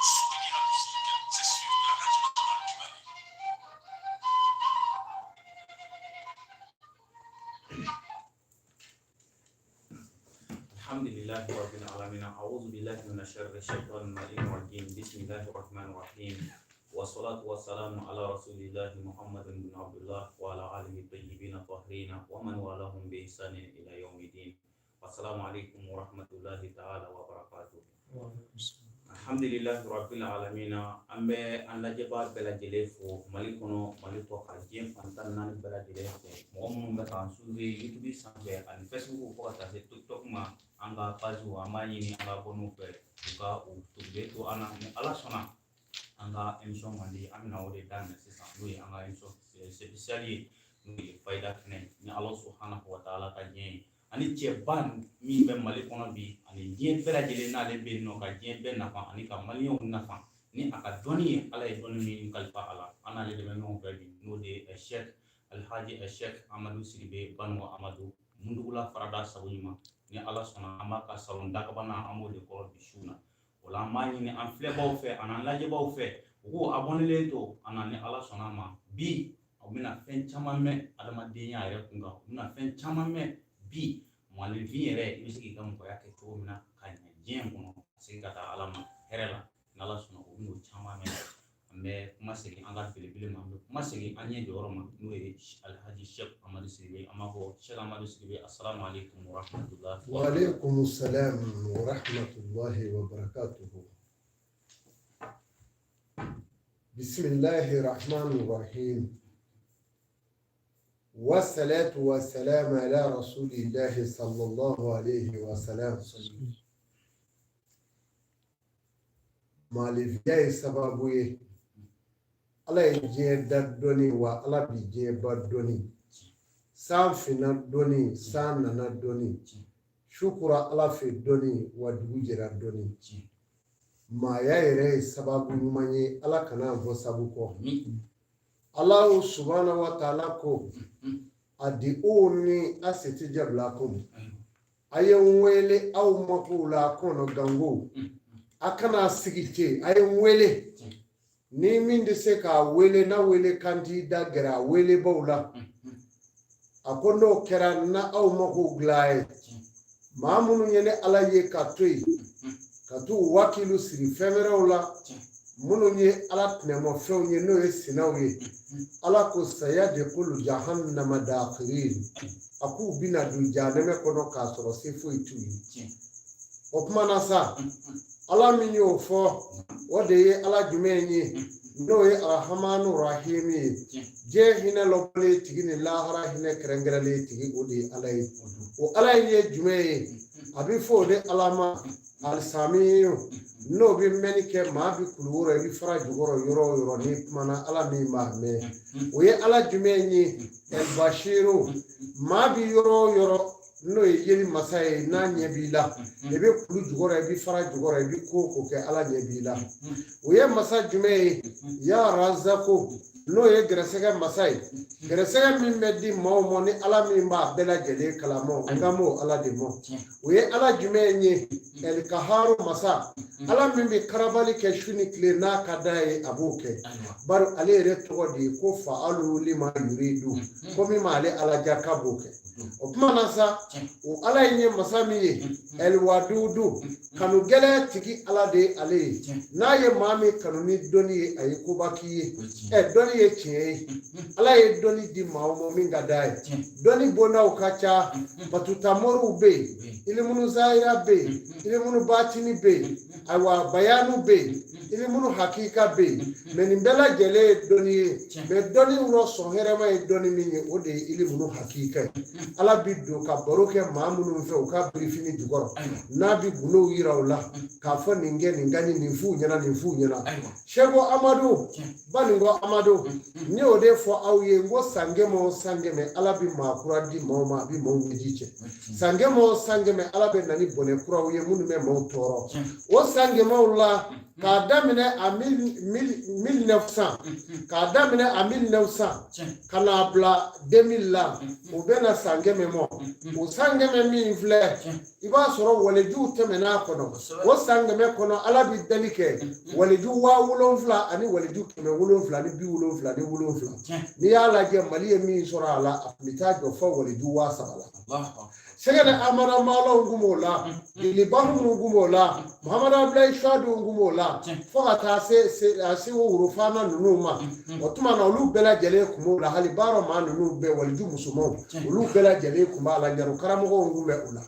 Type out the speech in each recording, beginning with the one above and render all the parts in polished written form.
Soutenir la musique, c'est sur la radio nationale du Mali. الحمد لله رب العالمين، أعوذ بالله من شر الشيطان الرجيم، بسم الله الرحمن الرحيم، والصلاة والسلام على رسول الله محمد بن عبد الله وعلى آله الطيبين الطاهرين ومن والاهم بإحسان إلى يوم الدين. والسلام عليكم ورحمة الله تعالى وبركاته. Alhamdulilahi rabbil alamina. An bɛ an lajɛbaa bɛɛ lajɛlen fo Mali kɔnɔ, Mali kɔ kan, diɲɛ fan 14 bɛɛ lajɛlen fɛ. Mɔgɔ minnu bɛ k'an suivre YouTube sanfɛ ani Facebook, fo ka taa se TikTok ma, an ka page, an b'a ɲini an ka abonnéw fɛ u ka u tugulen to an na. Ni Ala sɔnna, an ka émission mandi, an bɛna o de daminɛ sisan, n'o ye an ka émission spéciale ye, n'o ye fayida kɛnɛ ye. Ni Ala subhanahu wa taala ka diɲɛ ye, ani cɛba min bɛ Mali kɔnɔ bi ani diɲɛ bɛɛ lajɛlen, n'ale bɛ yen nɔ ka diɲɛ bɛɛ nafa ani ka Maliyɛnw nafa ni a ka dɔnni ye, Ala ye dɔnni min kalifa a la, an n'ale de bɛ ɲɔgɔn fɛ bi, n'o de ye Cheikh Alhaji Cheikh Amadu Sidibe Banuwa Amadu Mundugula Farada Sago Ɲuman. Ni Ala sɔnna, an b'a ka salon dakabana, an b'o de kɔrɔ bi su na. O la, an b'a ɲini an filɛbaw fɛ ani an lajɛbaw fɛ, u k'u abonnélen to an na. Ni Ala sɔnna a ma, bi u bɛna fɛn caman mɛn adamadenya yɛrɛ kun kan, u bɛna fɛn caman mɛn bi mɔgɔninfin yɛrɛ, i bɛ se k'i ka mɔgɔya kɛ cogo min na ka ɲɛ diɲɛ kɔnɔ, ka segin ka taa Ala ma hɛrɛ la. Ni Ala sɔnna, u bɛn'o caman mɛn. An bɛ kuma segin an ka belebele ma, an bɛ kuma segin an ɲɛ jɔyɔrɔ ma, n'o ye Alhaji Cheikh Amadu Sidibe. An b'a fɔ Cheikh Amadu Sidibe, asalamu aleykum wa rahmatulah. وعليكم السلام ورحمة الله وبركاته. بسم الله الرحمن الرحيم، والصلاة والسلام على رسول الله صلى الله عليه وسلم. Maalifiya ye sababu ye. Ala ye diɲɛ da dɔnni wa, Ala bi diɲɛ ban dɔnni. San finna dɔnni, san nana dɔnni, su kora Ala fɛ dɔnni wa, dugu jɛra dɔnni. Maaya yɛrɛ ye sababu ɲuman ye, Ala kana an fɔ sabu kɔ. Allahu subhanahu wa ta'ala ko adiuni asitajib lakum, a ye n wele aw makow la kɔnɔ gango, a kana sigi ten, a ye n wele. Ni min tɛ se k'a wele, n'a wele kan t'i da, gɛrɛ a welebaw la. A ko n'o kɛra, na aw makow dilan ye. Maa minnu ye ne Ala ye ka to yen ka t'u wakilu siri fɛn wɛrɛw la, minnu ye Ala tɛnɛmafɛnw ye, n'o ye sinaw ye, Ala ko sayadkhulu jahannama dakhirin, a k'u bɛna don jahanɛmɛ kɔnɔ k'a sɔrɔ se foyi t'u ye. O kuma na sa, Ala min y'o fɔ, o de ye Ala jumɛn ye? N'o ye Arahamanu Rahimi ye, diɲɛ hinɛ lɔbɔlen tigi ni lahara hinɛ kɛrɛnkɛrɛnlen tigi, o de ye Ala ye. O Ala in ye jumɛn ye? A bɛ fɔ o de Ala ma alisamiyu, n'o bɛ mɛnni kɛ. Maa bɛ kulu rɔ, i bɛ fara jukɔrɔ yɔrɔ o yɔrɔ, n'i kumana, Ala min b'a mɛn, o ye Ala jumɛn ye? Elbashiru, maa bɛ yɔrɔ o yɔrɔ, n'o ye yeli masa ye, n'a ɲɛ b'i la, i bɛ kulu jukɔrɔ, i bɛ fara jukɔrɔ, i bɛ ko o ko kɛ, Ala ɲɛ b'i la. O ye masa jumɛn ye? Ya razako, n'o ye gɛrɛsɛgɛ masa ye, gɛrɛsɛgɛ min bɛ di maaw ma, ni Ala min b'a bɛɛ lajɛlen kalama, n kan b'o Ala de ma. O ye Ala jumɛn ye? Ɛlikaharu masa. Ala min bɛ karabali kɛ su ni tile n'a ka d'a ye a b'o kɛ, bari ale yɛrɛ tɔgɔ de ye ko fa'alu lima yuridu, ko min m'ale Ala diya k'a b'o kɛ. O tuma na sa, o Ala in ye masa min ye, ɛliwadudu, kanu gɛlɛn tigi Ala de ye ale ye. N'a ye maa min kanu ni dɔnni ye, a ye koba k'i ye. Dɔnni ye tiɲɛ ye. Ala ye dɔnni di maaw ma min ka d'a ye. Dɔnni bondaw ka ca, batutamoriw bɛ yen, ilimunu zahira bɛ yen, ilimunu batini bɛ yen, ayiwa bayanu bɛ yen, ilimunu hakika bɛ yen. Mɛ nin bɛɛ lajɛlen ye dɔnni ye. Mɛ dɔnni rɔ sɔn hɛrɛma ye dɔnni min ye, o de ye ilimunu hakika ye. Ala bi don ka baro kɛ maa minnu fɛ u ka birifini jukɔrɔ, n'a bi gundow yira u la k'a fɔ nin kɛ, nin ka ɲi, nin f'u ɲɛna, nin f'u ɲɛna. Seko Amadu, Baninkɔ Amadu, n y'o de fɔ aw ye, n ko san kɛmɛ o san kɛmɛ, Ala bɛ maa kura di maaw ma, a bɛ maaw ɲɛji cɛ. San kɛmɛ o san kɛmɛ, Ala bɛ na ni bɔnɛ kuraw ye minnu bɛ maaw tɔɔrɔ. O san kɛmɛw la, k'a daminɛ a 1900, k'a daminɛ a 1900 ka n'a bila 2000 la, o bɛ na san kɛmɛ mɔ. O san kɛmɛ min filɛ, i b'a sɔrɔ walejuw tɛmɛna a kɔnɔ. O san kɛmɛ kɔnɔ, Ala bɛ dali kɛ waliju 7000 ani waliju 777. N'i y'a lajɛ, Mali ye min sɔrɔ a la, a tun bɛ taa jɔ fo waliju 3000 la. Sɛgɛnɛ Amada Malaw kun b'o la, Jeliba minnu kun b'o la, Muhamadu Abulayi Suwadu kun b'o la, fo ka taa se Segu Worofana ninnu ma. O tuma na, olu bɛɛ lajɛlen kun b'o la. Hali baara maa ninnu bɛɛ, waliju musomanw, olu bɛɛ lajɛlen kun b'a la. Ɲaro karamɔgɔw kun bɛ o la.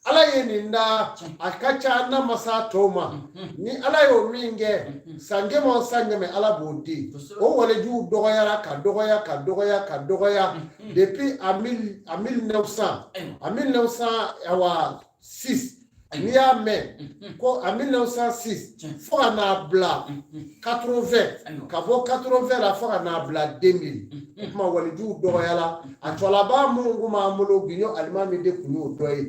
Ala ye nin da, a ka ca n'a masa tɔw ma. Ni Ala y'o min kɛ, san kɛmɛ o san kɛmɛ, Ala b'o di. O walejuw dɔgɔyara ka dɔgɔya ka dɔgɔya ka dɔgɔya depuis a 1900, a 1906. N'i y'a mɛn ko a 1906 fo ka n'a bila 80, ka bɔ 80 la fo ka n'a bila 2000, o tuma walijuw dɔgɔyara. A cɛlaba minnu kun b'an bolo, Giɲo Alimami de kun y'o dɔ ye.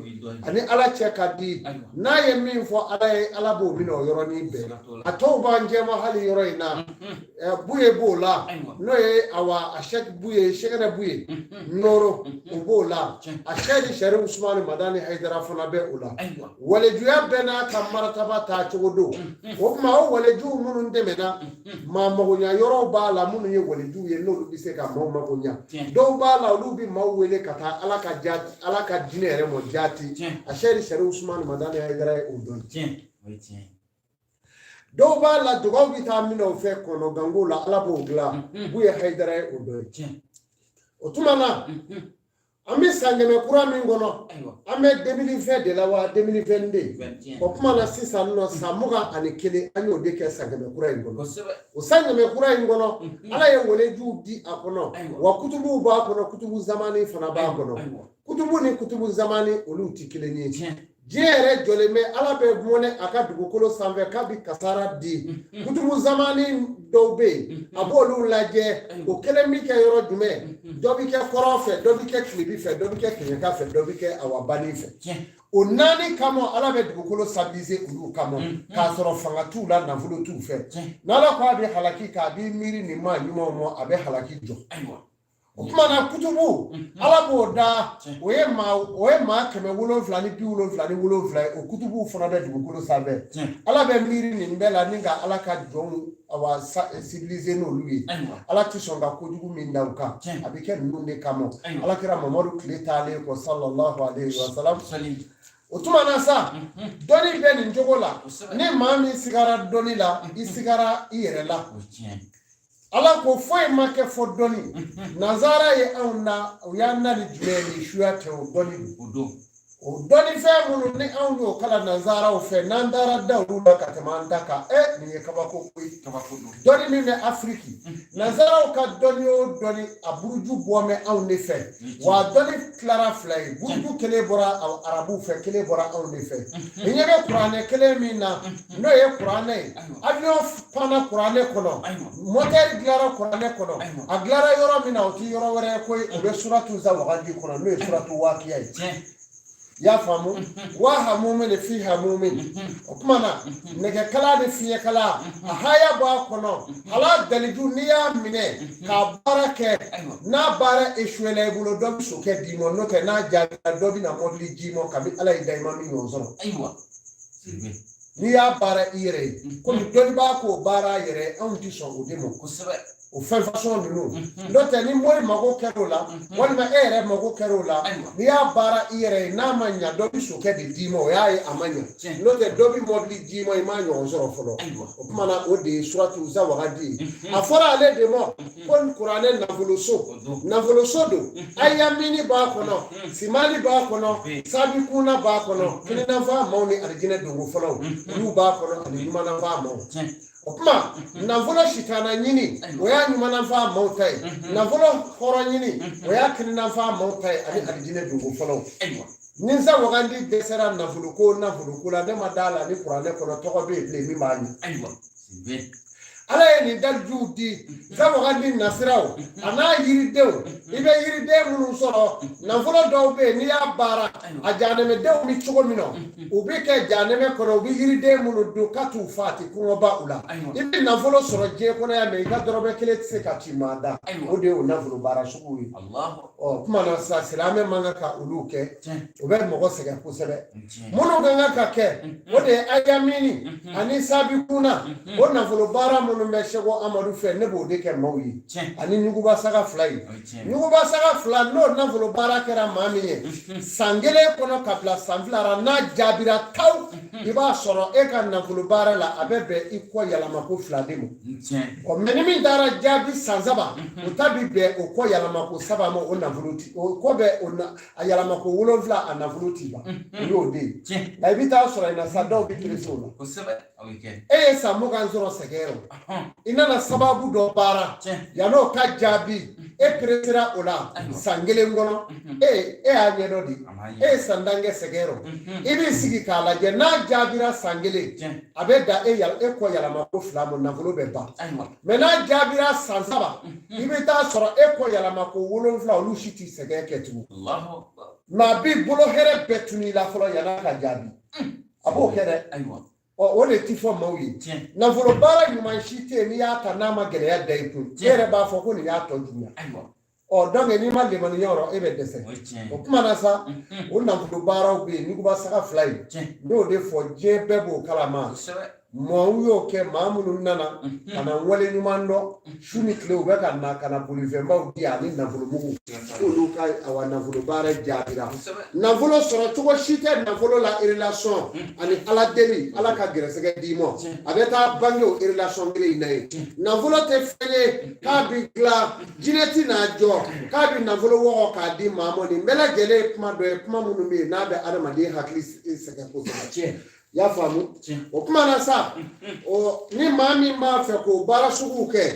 Ani Ala cɛ ka di, n'a ye min fɔ Ala ye, Ala b'o minɛ o yɔrɔnin bɛɛ. A tɔw b'an jɛma hali yɔrɔ in na. Buye b'o la, n'o ye awa a Sɛki Buye, Sɛgɛnɛ Buye Nɔrɔ, o b'o la. A Sɛki Sɛri Usumani Madani Hayidara fana bɛ o la. Walejuya bɛɛ n'a ka marataba taa cogo don. O tuma, o walejuw minnu tɛmɛna, maa magoɲa yɔrɔw b'a la minnu ye walejuw ye, n'olu bɛ se ka maaw magoɲa. Dɔw b'a la, olu bɛ maaw wele ka taa Ala ka jaati, Ala ka diinɛ yɛrɛ mɔ jaati. A Sɛki Sɛri Usumani Madani Hayidara ye o dɔn. Dɔw b'a la, dugaw bɛ taa minɛ o fɛ kɔnɔ gango la, Ala b'o dilan. Buye Hayidara ye o dɔ ye. O tuma na, an bɛ san kɛmɛ kura min kɔnɔ, an bɛ 2020 de la wa 2022. O tuma na sisan nɔ, san 21, an y'o de kɛ san kɛmɛ kura in kɔnɔ. O san kɛmɛ kura in kɔnɔ, Ala ye walejuw di a kɔnɔ, wa kutubuw b'a kɔnɔ, kutubu zamani fana b'a kɔnɔ. Kutubu ni kutubu zamani, olu tɛ kelen ye. Diɲɛ yɛrɛ jɔlen bɛ, Ala bɛ mɔnɛ a ka dugukolo sanfɛ k'a bɛ kasara di. Kutubu zamani dɔw bɛ yen, a b'olu lajɛ. O kelen bɛ kɛ yɔrɔ jumɛn? Dɔ bɛ kɛ kɔrɔn fɛ, dɔ bɛ kɛ tilebi fɛ, dɔ bɛ kɛ kɛɲɛka fɛ, dɔ bɛ kɛ awa bani fɛ. O naani kama, Ala bɛ dugukolo stabiliser olu kama, k'a sɔrɔ fanga t'u la, nafolo t'u fɛ. N'Ala ko a bɛ halaki k'a b'i miiri nin maa ɲumanw ma, a bɛ halaki jɔ. O tuma na, kutubu, Ala b'o da. O ye maa 777 ye. O kutubuw fana bɛ dugukolo sanfɛ. Ala bɛ miiri nin bɛɛ la ni ka Ala ka jɔnw awa civiliser n'olu ye. Ala tɛ sɔn ka kojugu min da u kan, a bɛ kɛ ninnu de kama. Ala kira Mamadu tile taalen kɔ, sallallahu alayhi wa salam. O tuma na sa, dɔnni bɛ nin cogo la. Ni maa min sigara dɔnni la, i sigara i yɛrɛ la. Ala ko foyi ma kɛ fɔ dɔnni. Nanzara ye anw na, u y'an na ni jumɛn ye? Ni suya tɛ, o dɔnni don. O dɔnni fɛn minnu ni anw y'o kalan nanzaraw fɛ, n'an taara da olu la ka tɛmɛ an ta kan, nin ye kabako ko ye. Dɔnni min bɛ Afiriki, nanzaraw ka dɔnni o dɔnni, a buruju bɔ bɛ anw de fɛ. Wa dɔnni tilara fila ye: buruju kelen bɔra arabuw fɛ, kelen bɔra anw de fɛ. I ɲɛ bɛ kuranɛ kelen min na, n'o ye kuranɛ ye, avion panna kuranɛ kɔnɔ, moteur dilanra kuranɛ kɔnɔ. A dilanra yɔrɔ min na, o ti yɔrɔ wɛrɛ ye koyi, o bɛ suratu Zawagandi kɔnɔ, n'o ye suratu Wakiya ye. I y'a faamu? Wa hamumin fi hamumin. O tuma na, nɛgɛkala ni fiɲɛkala, a haya b'a kɔnɔ. Ala daliju, n'i y'a minɛ k'a baara kɛ, n'a baara échoué la i bolo, dɔ bɛ sokɛ d'i ma. N'o tɛ, n'a jaabira, dɔ bɛ na mɔbili d'i ma kabi Ala ye da i ma min ɲɔgɔn sɔrɔ. N'i y'a baara i yɛrɛ ye, komi dɔnnibaa k'o baara a yɛrɛ ye, anw ti sɔn o de ma. O fɛn fasɔn ninnu, n'o tɛ ni mori mago kɛra o la, walima e yɛrɛ mago kɛra o la, n'i y'a baara i yɛrɛ ye, n'a ma ɲa, dɔ bɛ sokɛ de d'i ma, o y'a ye a ma ɲa. N'o tɛ dɔ bɛ mɔbili d'i ma, i m'a ɲɔgɔn sɔrɔ fɔlɔ. O tuma na, o de ye suratu Zawagadi ye. A fɔra ale de ma ko kuranɛ nafoloso. Nafoloso don, ayamini b'a kɔnɔ, simali b'a kɔnɔ, sabikuna b'a kɔnɔ, kininanfan maaw ni alijinɛ donko fɔlɔw, olu b'a kɔnɔ, ani ɲumananfan maaw. O tuma nafolo sitana ɲini, o y'a ɲumananfan maaw ta ye. Nafolo hɔrɔn ɲini, o y'a kininanfan maaw ta ye, ani alijinɛ donko fɔlɔw. Ni Zawagandi dɛsɛra nafoloko la, ne ma d'a la ni kuranɛ kɔnɔ tɔgɔ bɛ yen bilen min b'a ɲɛ. Ala ye nin dalijuw di Zawagandi nasiraw a n'a yiridenw. I bɛ yiriden minnu sɔrɔ, nafolo dɔw bɛ yen, n'i y'a baara, a janɛmɛdenw bɛ cogo min na, u bɛ kɛ janɛmɛ kɔnɔ, u bɛ yiriden minnu dun ka t'u fa, a tɛ kɔngɔba u la. I bɛ nafolo sɔrɔ diɲɛ kɔnɔ yan, mɛ i ka dɔrɔmɛ kelen tɛ se ka ci maa da. O de y'o nafolo baara sugu ye. Ɔ tuma na sisan, silamɛ man kan ka olu kɛ, o bɛ mɔgɔ sɛgɛn kosɛbɛ. Minnu ka kan ka kɛ, o de ye ayamini ani sabikuna. O nafolo baara minnu bɛ Seko Amadu fɛ, ne b'o de kɛ maaw ye, ani ɲuguba saga fila ye. Ɲuguba saga fila, n'o nafolo baara kɛra maa min ye san kelen kɔnɔ ka bila san 2 la, n'a jaabira taw, i b'a sɔrɔ e ka nafolo baara la, a bɛ bɛn i kɔ yɛlɛmako 2 de ma. Ɔ mɛ ni min taara jaabi san 3, o ta bi bɛn o kɔ yɛlɛmako 3 ma, o nafolo ti o kɔ bɛ o a yɛlɛmako 7, a nafolo ti ban. O y'o de ye. Nka i bɛ taa sɔrɔ i na sa, dɔw bɛ perese o la. E ye san 20 sɔrɔ sɛgɛn rɔ, i nana sababu dɔ baara yann'o ka jaabi, e peresera o la san kelen kɔnɔ. E y'a ɲɛdɔn de, e ye san 10 kɛ sɛgɛn rɔ, i b'i sigi k'a lajɛ, n'a jaabira san kelen, a bɛ da e e kɔ yɛlɛmako 2 ma, nafolo bɛ ban. Mɛ n'a jaabira san 3, i bɛ taa sɔrɔ e kɔ yɛlɛmako 7, olu si t'i sɛgɛn kɛ tugun. Mɛ a b'i bolo hɛrɛ bɛɛ tunu i la fɔlɔ yann'a ka jaabi. A b'o kɛ dɛ. Ɔ o de ti fɔ maaw ye. Nafolo baara ɲuman si tɛ yen n'i y'a ta n'a ma gɛlɛya da i kun, e yɛrɛ b'a fɔ ko nin y'a tɔ juguya. Ɔ donc n'i ma lemaniya yɔrɔ, e bɛ dɛsɛ. O kuma na sa, o nafolo baaraw bɛ yen, ɲuguba saga fila ye, n y'o de fɔ, diɲɛ bɛɛ b'o kalama. Maaw y'o kɛ, maa minnu nana ka na wale ɲuman dɔn, su ni tile u bɛ ka na ka na bolifɛnbaw di ani nafolomugu, k'olu ka awa nafolo baara jaabira. Nafolo sɔrɔ cogo si tɛ nafolo la relation ani Ala deli, Ala ka gɛrɛsɛgɛ d'i ma, a bɛ taa bange o relation kelen in na ye. Nafolo tɛ fɛn ye k'a bɛ dilan, jinɛ ti n'a jɔ k'a bɛ nafolo wɔgɔ k'a di maa ma. Nin bɛɛ lajɛlen ye kuma dɔ ye, kuma minnu bɛ yen n'a bɛ adamaden hakili sɛgɛn kosɛbɛ. I y'a faamu? O kuma na sa, o ni maa min b'a fɛ k'o baara suguw kɛ,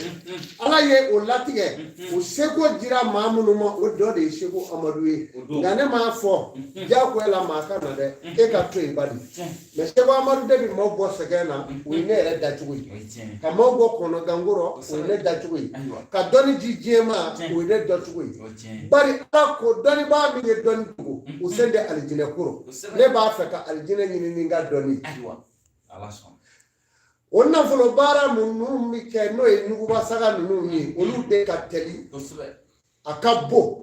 Ala ye o latigɛ, o seko jira maa minnu ma, o dɔ de ye Seko Amadu ye. Nka ne m'a fɔ diyagoya la maa ka na dɛ, e ka to yen badi. Mɛ Seko Amadu de bɛ maaw bɔ sɛgɛn na, o ye ne yɛrɛ dacogo ye. Ka maaw bɔ kɔnɔganko rɔ, o ye ne dacogo ye. Ka dɔnni di diɲɛ ma, o ye ne dɔcogo ye. Bari Ala ko dɔnnibaa min ye dɔnni dogo, o sen tɛ alijinɛ ko rɔ. Ne b'a fɛ ka alijinɛ ɲini ni n ka dɔnni. O nafolo baara minnu bɛ kɛ, n'o ye ɲuguba saga ninnu ye, olu de ka teli, a ka bon.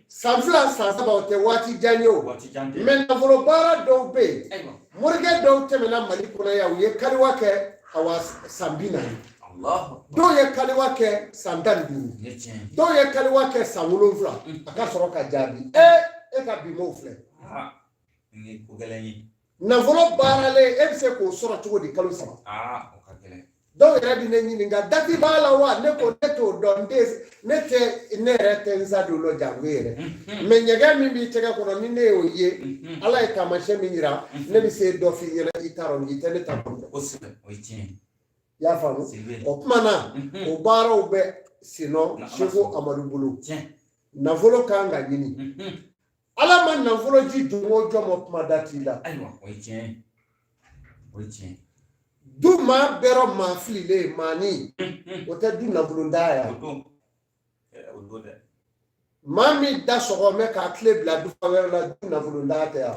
San 2, san 3, o tɛ waati jan ye o. Mɛ nafolo baara dɔw bɛ yen, morikɛ dɔw tɛmɛna Mali kɔnɔ yan, u ye kaliwa kɛ awa san 40, dɔw ye kaliwa kɛ san 15, dɔw ye kaliwa kɛ san 7, a ka sɔrɔ ka jaabi. E ka bi m'o filɛ. Nafolo baaralen, e bɛ se k'o sɔrɔ cogo di kalo 3? Dɔw yɛrɛ bɛ ne ɲininka, dati b'a la wa? Ne ko ne t'o dɔn, ne tɛ ne yɛrɛ tɛ n sa don lɔ jango yɛrɛ. Mɛ ɲɛgɛn min b'i tɛgɛ kɔnɔ, ni ne y'o ye, Ala ye taamasiyɛn min yira, ne bɛ se dɔ f'i ɲɛna, i t'a dɔn, k'i tɛ ne ta kɔnɔ. I y'a faamu? O tuma na, o baaraw bɛ senɔ Seko Amadu bolo. Nafolo kan ka ɲini. Ala ma nafolo ji jɔn o jɔn ma, kuma da t'i la. Du maa bɛɛ rɔ maa fililen maani, o tɛ du nafolo da yan. Maa min da sɔgɔmɛ k'a tile bila du fan wɛrɛ la, du nafolo da tɛ yan.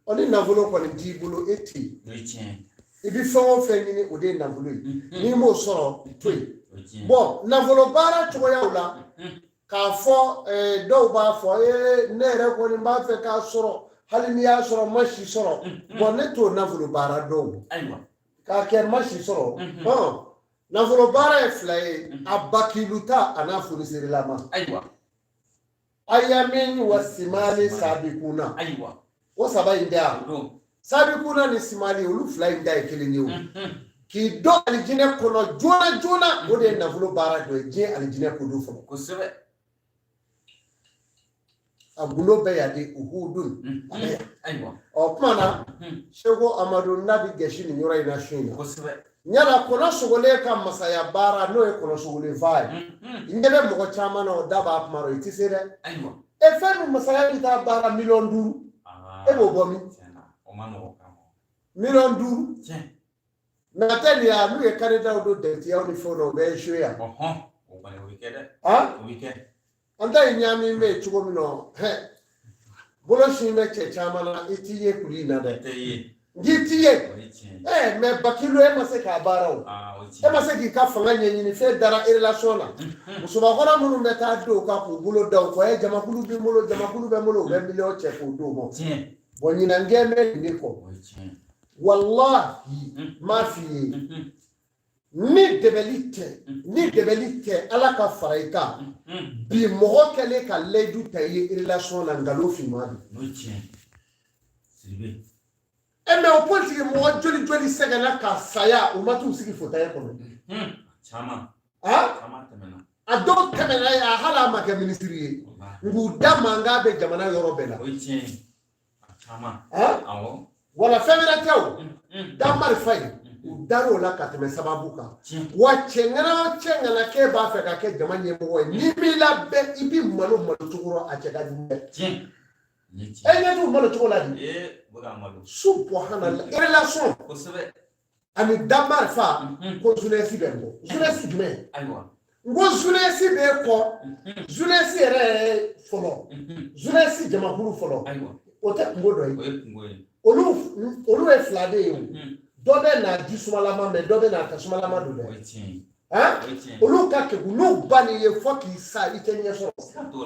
Ɔ ni nafolo kɔni t'i bolo, e tɛ yen. I bɛ fɛn o fɛn ɲini, o de ye nafolo ye. N'i m'o sɔrɔ, to yen. Bɔn nafolo baara cogoyaw la, k'a fɔ dɔw b'a fɔ ne yɛrɛ kɔni b'a fɛ k'a sɔrɔ Hali n'i y'a sɔrɔ n ma si sɔrɔ, bɔn ne t'o nafolo baara dɔn k'a kɛ n ma si sɔrɔ. Hɔn, nafolo baara ye fila ye, a bakilu ta a n'a foniseerelama. Ayamin wa simali sabikuna. O saba in tɛ yan, sabikuna ni simali, olu fila in da ye kelen ye. O k'i dɔn alijinɛ kɔnɔ joona joona, o de ye nafolo baara dɔ ye diɲɛ alijinɛ ko don fɔlɔ. A gundo bɛɛ yan de, uhudun a bɛ yan. Ɔ kuma na, Seko Amadu n'a bɛ gɛsi nin yɔrɔ in na su in na, yala kɔnɔ sogolen ka masaya baara, n'o ye kɔnɔ sogolen fa ye, n ɲɛ bɛ mɔgɔ caman na, o da b'a kuma rɔ, i tɛ se dɛ. E fɛn min masaya bɛ taa baara 5 miliyɔn, e b'o bɔ min? 5 miliyɔn. Mɛ a tɛ nin yan, n'u ye kandidaw don dɛtiyaw ni fɛnw na, u bɛ échoué yan. An ta ye ɲaami bɛ yen cogo min na, hɛ, bolo sin bɛ cɛ caman na, i t'i ye kulu in na dɛ, n k'i t'i ye. Ɛɛ, mɛ bakilu, e ma se k'a baara o, e ma se k'i ka fanga ɲɛɲini, fɛn dara relation na. Musobakɔrɔ minnu bɛ taa don kan k'u bolo da u kɔ, ɛ, jamakulu bɛ n bolo, jamakulu bɛ n bolo, u bɛ miliyɔn cɛ k'o d'o ma. Bɔn, ɲinan gɛn bɛ nin de kɔ. Walahi, n m'a f'i ye, ni dɛmɛli tɛ, ni dɛmɛli tɛ, Ala ka fara i kan. Bi mɔgɔ kɛlen ka layidu ta i ye relation na, nkalon finman don. E mɛ, o politiki mɔgɔ joli joli sɛgɛnna ka saya, u ma t'u sigi fauteuil kɔnɔ? A dɔw tɛmɛna ye, a hali a ma kɛ minisiri ye, nk'u da mankan bɛ jamana yɔrɔ bɛɛ la. Wala fɛn wɛrɛ tɛ, o da marifa in, u dar'o la ka tɛmɛ sababu kan. Wa cɛ ŋana o cɛ ŋana k'e b'a fɛ ka kɛ jama ɲɛmɔgɔ ye, n'i m'i labɛn, i b'i malo malo cogo rɔ, a cɛ ka jugu dɛ. E ɲɛ t'u malo cogo la di? Subhanallah, relation ani da marifa ko jeunesse bɛ n kɔ. Jeunesse jumɛn? N ko jeunesse bɛ kɔ, jeunesse yɛrɛ yɛrɛ fɔlɔ, jeunesse jamakulu fɔlɔ, o tɛ kungo dɔ ye. Olu ye fila de ye o. Dɔ bɛ na ji sumalama, mɛ dɔ bɛ na tasumalama don dɛ. Olu ka kegu, n'u ba n'i ye fɔ k'i sa, i tɛ ɲɛ sɔrɔ.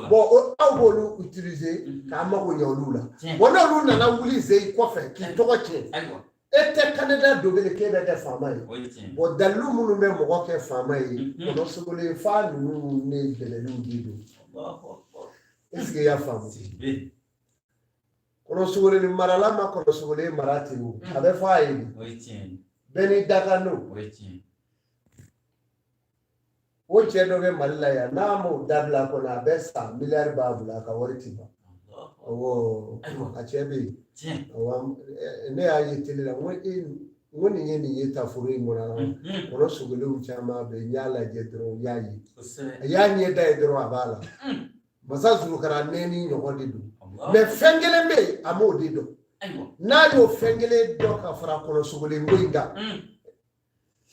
Bɔn, aw b'olu utiliser k'a mago ɲɛ olu la. Bɔn, n'olu nana wuli ze i kɔfɛ k'i tɔgɔ tiɲɛ, e tɛ candidat dɔ bɛ k'e bɛ kɛ faama ye. Bɔn, dalilu minnu bɛ mɔgɔ kɛ faama ye, kɔnɔ sogolen fa ninnu ne dɛmɛliw de don. Est ce que i y'a faamu? Kɔnɔ sogolen ni marala ma kɔnɔ sogolen mara ten o, a bɛ fɔ a ye de, bɛɛ n'i dakan don. O cɛ dɔ bɛ Mali la yan, n'a m'o dabila kɔni, a bɛ sa, miliyari b'a bolo, a ka wari ti ban. Awɔ, a cɛ bɛ yen. Awɔ, ne y'a ye tele la, n ko e, n ko nin ye nin ye ta foro in kɔnɔ, kɔnɔ sogolenw caman bɛ yen. N y'a lajɛ dɔrɔn, n y'a ye, a y'a ɲɛ da ye dɔrɔn, a b'a la. Masa Zulukara nɛni ɲɔgɔn de don, mɛ fɛn kelen bɛ yen, a m'o de dɔn. N'a y'o fɛn kelen dɔn ka fara kɔnɔ sogolen ko in kan,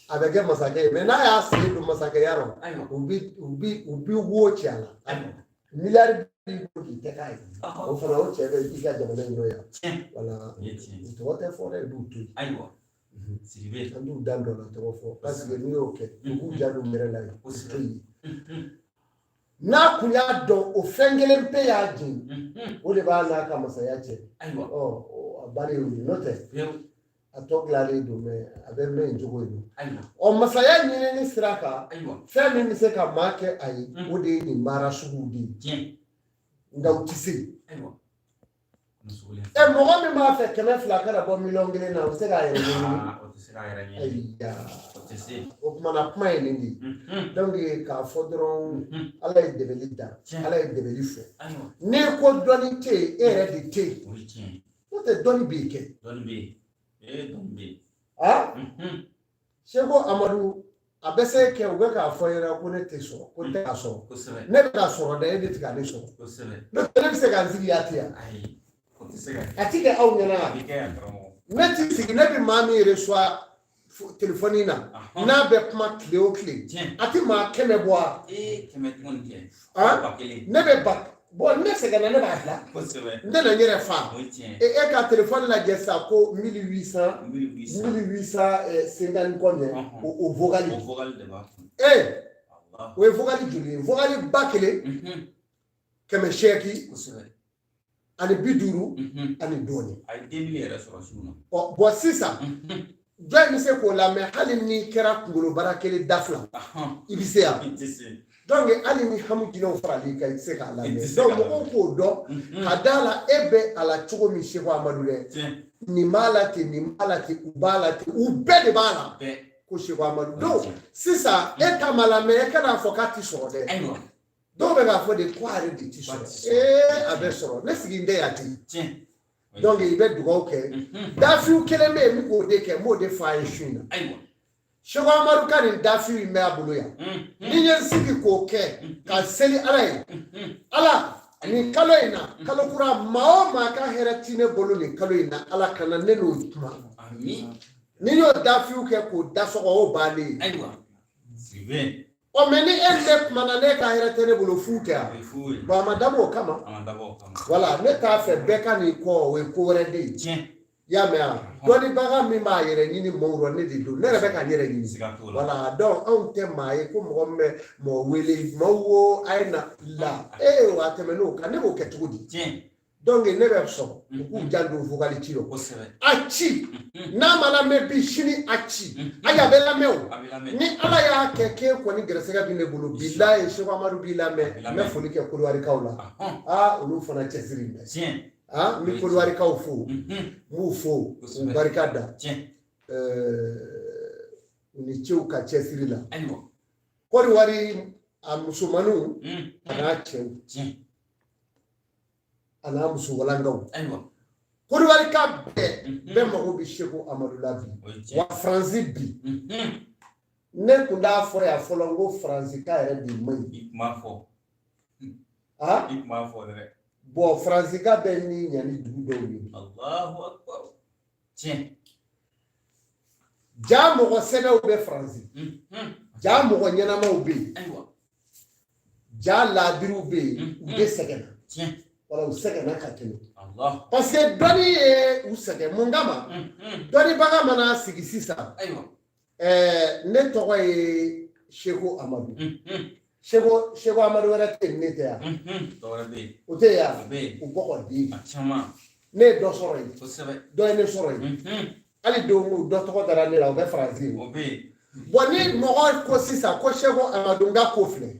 a bɛ kɛ masakɛ ye. Mɛ n'a y'a sen don masakɛya rɔ, u bi wo ci a la, miliyari b'i bolo k'i tɛ k'a ye. O fana, o cɛ bɛ i ka jamana in nɔ yan. Wala u tɔgɔ tɛ fɔ dɛ, i b'u to yen. An b'u dan dɔ la tɔgɔ fɔ, parce que n'i y'o kɛ, u b'u ja don yɛrɛ la yen, u to yen. N'a kun y'a dɔn, o fɛn kelen pe y'a jigin, o de b'a n'a ka masaya cɛ. Ɔ, a bannen y'o ye, n'o tɛ a tɔ dilanlen don, mɛ a bɛ mɛn yen cogo in na. Ɔ, masaya ɲinini sira kan, fɛn min bɛ se ka maa kɛ a ye, o de ye nin baara suguw de ye, nka u tɛ se. Ɛ, mɔgɔ min b'a fɛ 200 kana bɔ 1 miliyɔn na, o bɛ se k'a yɛrɛ ɲɛɲini? Ayiwa, o tuma na, kuma ye nin de ye. Donc k'a fɔ dɔrɔn, Ala ye dɛmɛli da, Ala ye dɛmɛli fɔ. N'i ko dɔnni tɛ yen, e yɛrɛ de tɛ yen, n'o tɛ dɔnni bɛ yen kɛ. Ah, Seko Amadu, a bɛ se kɛ u bɛ k'a fɔ ɲɛna ko ne tɛ sɔrɔ, ko n tɛ k'a sɔrɔ. Ne bɛ k'a sɔrɔ dɛ, e de tɛ ka ne sɔrɔ. N'o tɛ, ne bɛ se ka n sigi yan ten yan, a ti kɛ aw ɲɛna. Ne ti sigi, ne bɛ maa min reçoit telefɔni na, n'a bɛ kuma tile o tile, a ti maa 100 bɔ wa? Ne bɛ ba bɔn, ne sɛgɛnna, ne b'a bila, n tɛna n yɛrɛ fa. E ka telefɔni lajɛ sa, ko 1800, 1850 combien, o vocal, ee, o ye vocal joli ye? Vocal 1800. ani bi duuru ani dɔɔnin. A ye 2000 yɛrɛ sɔrɔ su na. Ɔ bɔn sisan, jɔn bɛ se k'o lamɛn? Hali n'i kɛra kunkolo bara kelen da fila, i bɛ se yan? I tɛ se. Donc hali ni hamu jinɛw faral'i kan, i tɛ se k'a I tɛ lamɛn. se Donc k'a mɔgɔw k'o dɔn ka da la, e bɛ a la cogo min, Seko Amadu dɛ, nin b'a la ten, nin b'a la ten, u b'a la ten, u bɛɛ de b'a la Bɛɛ. ko Seko Amadu. Donc sisan e ta ma lamɛn, e kan'a fɔ k'a ti sɔrɔ dɛ. Dɔw bɛ k'a fɔ de ko a yɛrɛ de ti sɔrɔ. Ee, a bɛ sɔrɔ, ne sigi tɛ yan ten. Donc i bɛ dugawu kɛ. Dafiw kelen bɛ yen, n bɛ k'o de kɛ, n b'o de fɔ a ye su in na. Seko Amadu ka nin dafiw in bɛ a bolo yan. Ni n ye n sigi k'o kɛ ka seli Ala ye, Ala, nin kalo in na, kalo kura, maa o maa ka hɛrɛ ti ne bolo nin kalo in na, Ala kana ne n'o kuma. Ni n y'o dafiw kɛ k'o da sɔgɔ, o bannen ye. Ɔ mɛ ni e ni ne kumana, ne ka hɛrɛ tɛ ne bolo, fu tɛ yan. Bɔn a ma dabɔ o kama. Wala ne t'a fɛ bɛɛ ka n'i kɔ, o ye ko wɛrɛ de ye. I y'a mɛn wa? Dɔnnibaga min b'a yɛrɛ ɲini mɔgɔw rɔ, ne de don, ne yɛrɛ bɛ ka n yɛrɛ ɲini. Wala donc anw tɛ maa ye ko mɔgɔ min bɛ mɔgɔ wele, maaw wo a ye na la ee a tɛmɛn'o kan, ne b'o kɛ cogo di? Donc ne bɛ sɔn u k'u janto vocal ci rɔ. A ci, n'a ma lamɛn bi, sini a ci, ayi a bɛ lamɛn o. Ni Ala y'a kɛ k'e kɔni gɛrɛsɛgɛ bɛ ne bolo, bilayi Seko Amadu b'i lamɛn. N bɛ foli kɛ Kodiwarikaw la. Aa, olu fana cɛsiri bɛ. Aa, n bɛ Kodiwarikaw fo, n b'u fo k'u barika da u ni cew ka cɛsiri la. Kodiwari a musomaninw a n'a cɛw a n'a muso walankaw, Kodiwarika bɛɛ mago bɛ Seko Amadu la bi. Wa Faransi bi, ne tun t'a fɔ yan fɔlɔ n ko Faransika yɛrɛ de man ɲi. I tun b'a fɔ. Aa, I tun b'a fɔ dɛ. Bɔn Faransika bɛ ni ɲa ni dugu dɔw ye. Allahu akbar. Tiɲɛ. Ja mɔgɔ sɛbɛw bɛ Faransi. Ja mɔgɔ ɲɛnamaw bɛ yen. Ja laadiriw bɛ yen, u de sɛgɛnna. Wala u sɛgɛnna ka tɛmɛ. Parce que dɔnni ye u sɛgɛn mun kama? Dɔnnibaga mana sigi sisan. Ne tɔgɔ ye Seko Amadu. Seko Amadu wɛrɛ tɛ yen, ne tɛ yan. O tɛ yan. O bɔgɔ den. Ne ye dɔ sɔrɔ yen. Dɔ ye ne sɔrɔ yen. Hali don dɔ tɔgɔ dara ne la, o bɛ Faransi ye. Bɔn ni mɔgɔ ko sisan ko Seko Amadu n ka ko filɛ.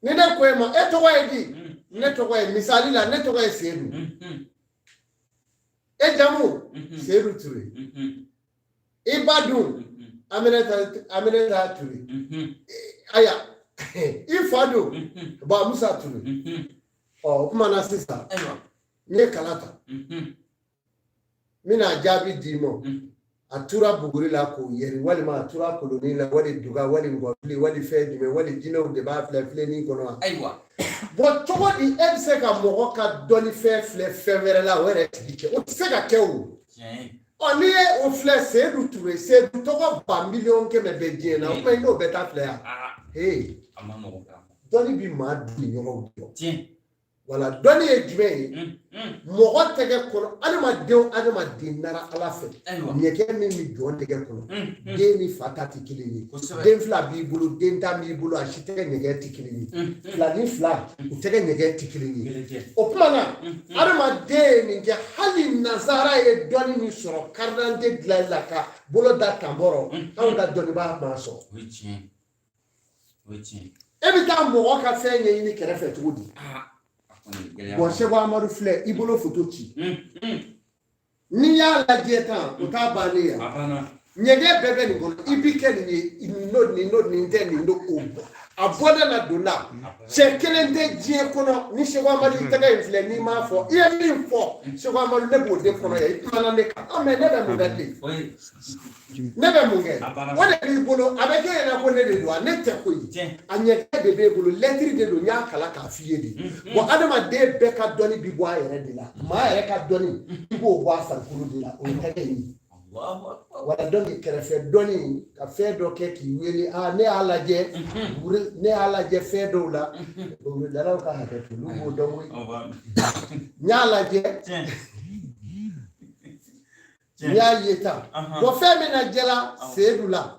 Ni ne ko e ma, e tɔgɔ ye di? Ne tɔgɔ ye, misali la, ne tɔgɔ ye Seyidu. E jamu? Seyidu Ture. I ba dun? Aminata Ture. Aya, i fa dun? Ba Musa Ture. Ɔ o kuma na sisan, n ye kala ta, n bɛna jaabi d'i ma. A tura buguri la k'o yɛri, walima a tura koloni la, wali duga, wali ngɔfili, wali fɛn jumɛn, wali jinɛw de b'a filɛ filenin kɔnɔ wa? Bɔn cogo di e bɛ se ka mɔgɔ ka dɔnnifɛn filɛ fɛn wɛrɛ la, o yɛrɛ tigi kɛ? O tɛ se ka kɛ o. Ɔ n'i ye o filɛ Seyidu Ture, Seyidu tɔgɔ ba miliyɔn kɛmɛ bɛ diɲɛ na, o tuma i n'o bɛɛ ta filɛ yan. Ee, dɔnni bi maa dun ni ɲɔgɔn cɛ. Wala dɔnni ye jumɛn ye? Mɔgɔ tɛgɛ kɔnɔ, adamadenw, adamaden nara Ala fɛ, ɲɛgɛn min bɛ jɔn tɛgɛ kɔnɔ, den ni fa ta tɛ kelen ye. Den fila b'i bolo, den tan b'i bolo, a si tɛgɛ ɲɛgɛn tɛ kelen ye. Fila ni fila, u tɛgɛ ɲɛgɛn tɛ kelen ye. O tuma na, adamaden ye nin kɛ. Hali nansara ye dɔnni min sɔrɔ carte d'identité dilanli la ka bolo da tanbɔrɔ, anw ka dɔnnibaa m'a sɔrɔ. E bɛ taa mɔgɔ ka fɛn ɲɛɲini kɛrɛfɛ cogo di? Bɔn Seko Amadu filɛ, i bolo foto ci. N'i y'a lajɛ tan, o t'a bannen ye. Ɲɛgɛn bɛɛ bɛ nin kɔnɔ, i bi kɛ nin ye, nin don, nin don, nin tɛ, nin don, o a bɔda la donna. Cɛ kelen tɛ diɲɛ kɔnɔ ni Seko Amadu i tɛgɛ in filɛ, n'i m'a fɔ, i ye min fɔ Seko Amadu, ne b'o de kɔnɔ yan, i kumana ne kan. Mɛ ne bɛ mun kɛ ten? Ne bɛ mun kɛ? O de b'i bolo, a bɛ kɛ ɲɛna ko ne de don wa? Ne tɛ koyi. A ɲɛgɛn de b'e bolo, lɛtiri de don, n y'a kalan k'a f'i ye de. Bɔn adamaden bɛɛ ka dɔnni bi bɔ a yɛrɛ de la. Maa yɛrɛ ka dɔnni, i b'o bɔ a farikolo de la, o ye tɛgɛ in ye. Wala donc kɛrɛfɛ dɔnni ka fɛn dɔ kɛ k'i wele, aa ne y'a lajɛ, ne y'a lajɛ fɛn dɔw la, buguridalaw ka hakɛ to, olu b'o dɔn koyi. N y'a lajɛ, n y'a ye tan. Bɔn fɛn min na jɛla Seyidu la,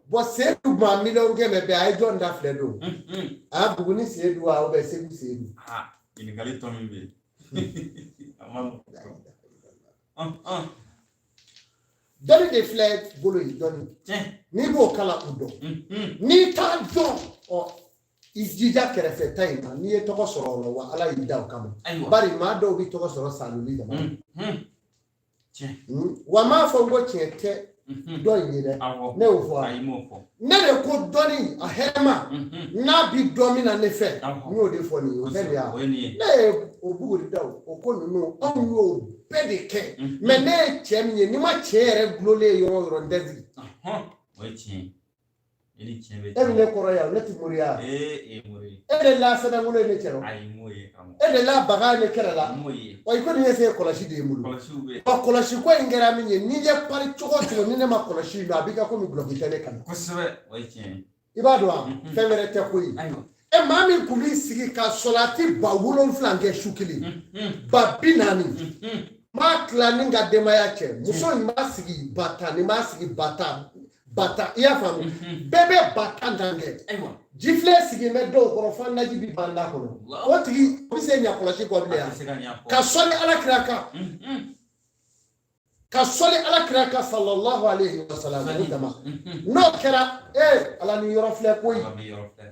bɔn Seyidu maa miliyɔn kɛmɛ bɛɛ, a ye jɔn da filɛ don? A Buguni Seyidu wa, ou bien Segu Seyidu? Ɲininkali tɔ min bɛ yen. A ma nɔgɔn. Dɔnni de filɛ bolo ye, dɔnni. N'i b'o kalan, o dɔn. N'i t'a dɔn, ɔ i jija kɛrɛfɛ ta in na, n'i ye tɔgɔ sɔrɔ o la, wa Ala y'i da o kama. Bari maa dɔw bɛ tɔgɔ sɔrɔ saloli dama. Wa n m'a fɔ n ko tiɲɛ tɛ dɔ in ye dɛ. Ne y'o fɔ wa? Ne de ko dɔnni a hɛrɛma n'a bi dɔn min na ne fɛ, n y'o de fɔ nin ye, o tɛ nin ye wa? Ne ye o buguri da o ko ninnu, anw y'o bɛɛ de kɛ. Mais ne ye cɛ min ye, n'i ma cɛ yɛrɛ gulonlen ye yɔrɔ o yɔrɔ, n tɛ sigi. O ye tiɲɛ ye. E ni tiɲɛ bɛ. E bɛ ne kɔrɔ yan, ne tɛ moriya. Ee, mori. E de la sɛbɛnkolon ye ne cɛ rɔ. Ayi, m'o ye karamɔgɔ. E de la baga ye ne kɛrɛ la. M'o ye. Wa i ko nin ye se kɔlɔsi de ye n bolo. Kɔlɔsiw bɛ. Wa kɔlɔsi ko in kɛra min ye, n'i ye pari cogo o cogo, ni ne ma kɔlɔsi in dɔn, a b'i kɛ komi gulɔki tɛ ne kan. Kosɛbɛ, o ye tiɲɛ ye. I b'a dɔn wa? Fɛn wɛrɛ tɛ koyi. E maa min kun b'i sigi ka sɔlati 7000 kɛ su kelen, 40000, n b'a tila ni n ka denbaya cɛ. Muso in b'a sigi 10 000, nin b'a sigi 10 000, 10 000, i y'a faamu? Bɛɛ bɛ 10 000 kɛ. Jifilen sigi bɛ dɔw kɔrɔ fo naji bi ban da kɔnɔ. O tigi o bɛ se ɲa kɔlɔsi kɔ bilen yan? Ka sɔli Ala kira kan, ka sɔli Ala kira kan sallallahu alayhi wa sallam, o dama. N'o kɛra, ee Ala ni yɔrɔ filɛ koyi.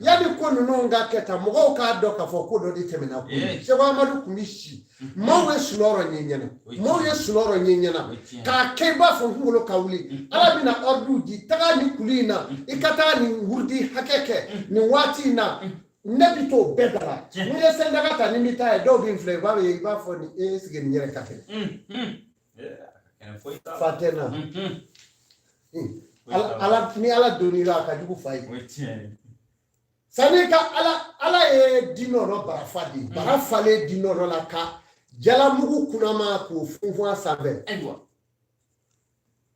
Yanni ko ninnu ka kɛ tan, mɔgɔw k'a dɔn k'a fɔ ko dɔ de tɛmɛna koyi. Seko Amadu tun bɛ si, maaw ye sunɔgɔ ɲɛ ɲɛna, maaw ye sunɔgɔ ɲɛ ɲɛna k'a kɛ i b'a fɔ n kunkolo ka wuli. Ala bɛna ordre di, taga nin kulu in na, i ka taa nin wurudi hakɛ kɛ nin waati in na. Ne bi t'o bɛɛ da la. N'i ye selidaga ta, ni n bɛ taa yen, dɔw bɛ n filɛ, i b'a ye, i b'a fɔ ni e sigi nin yɛrɛ ka kɛnɛ. Fa tɛ n na. Ala ni Ala donn'i la, a ka jugu fa ye. Sani ka Ala, Ala ye di nɔnɔ barafa de ye, bara falen di nɔnɔ la ka jalamugu kunama k'o funfun a sanfɛ.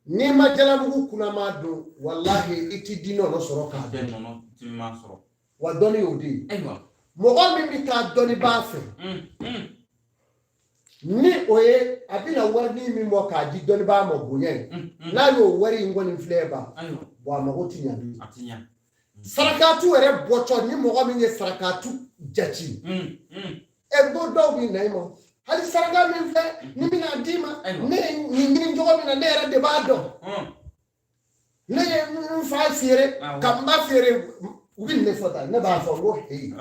N'i ma jalamugu kunama dun, walahi i ti di nɔnɔ sɔrɔ k'a dun. Wa dɔnni y'o de ye. Mɔgɔ min bɛ taa dɔnnibaa fɛ, ni o ye a bɛna warini min bɔ k'a di dɔnnibaa ma bonya ye, n'a y'o wari in kɔni filɛ ban, bon a mago ti ɲa bilen. Sarakatu yɛrɛ bɔtɔ, ni mɔgɔ min ye sarakatu jate, ɛ ko dɔw bɛ na i ma, hali saraka min filɛ ni bɛna d'i ma, ne ye nin ɲini cogo min na, ne yɛrɛ de b'a dɔn. Ne ye n fa feere ka n ba feere, u bɛ nin de fɔ tan. Ne b'a fɔ n ko heyi,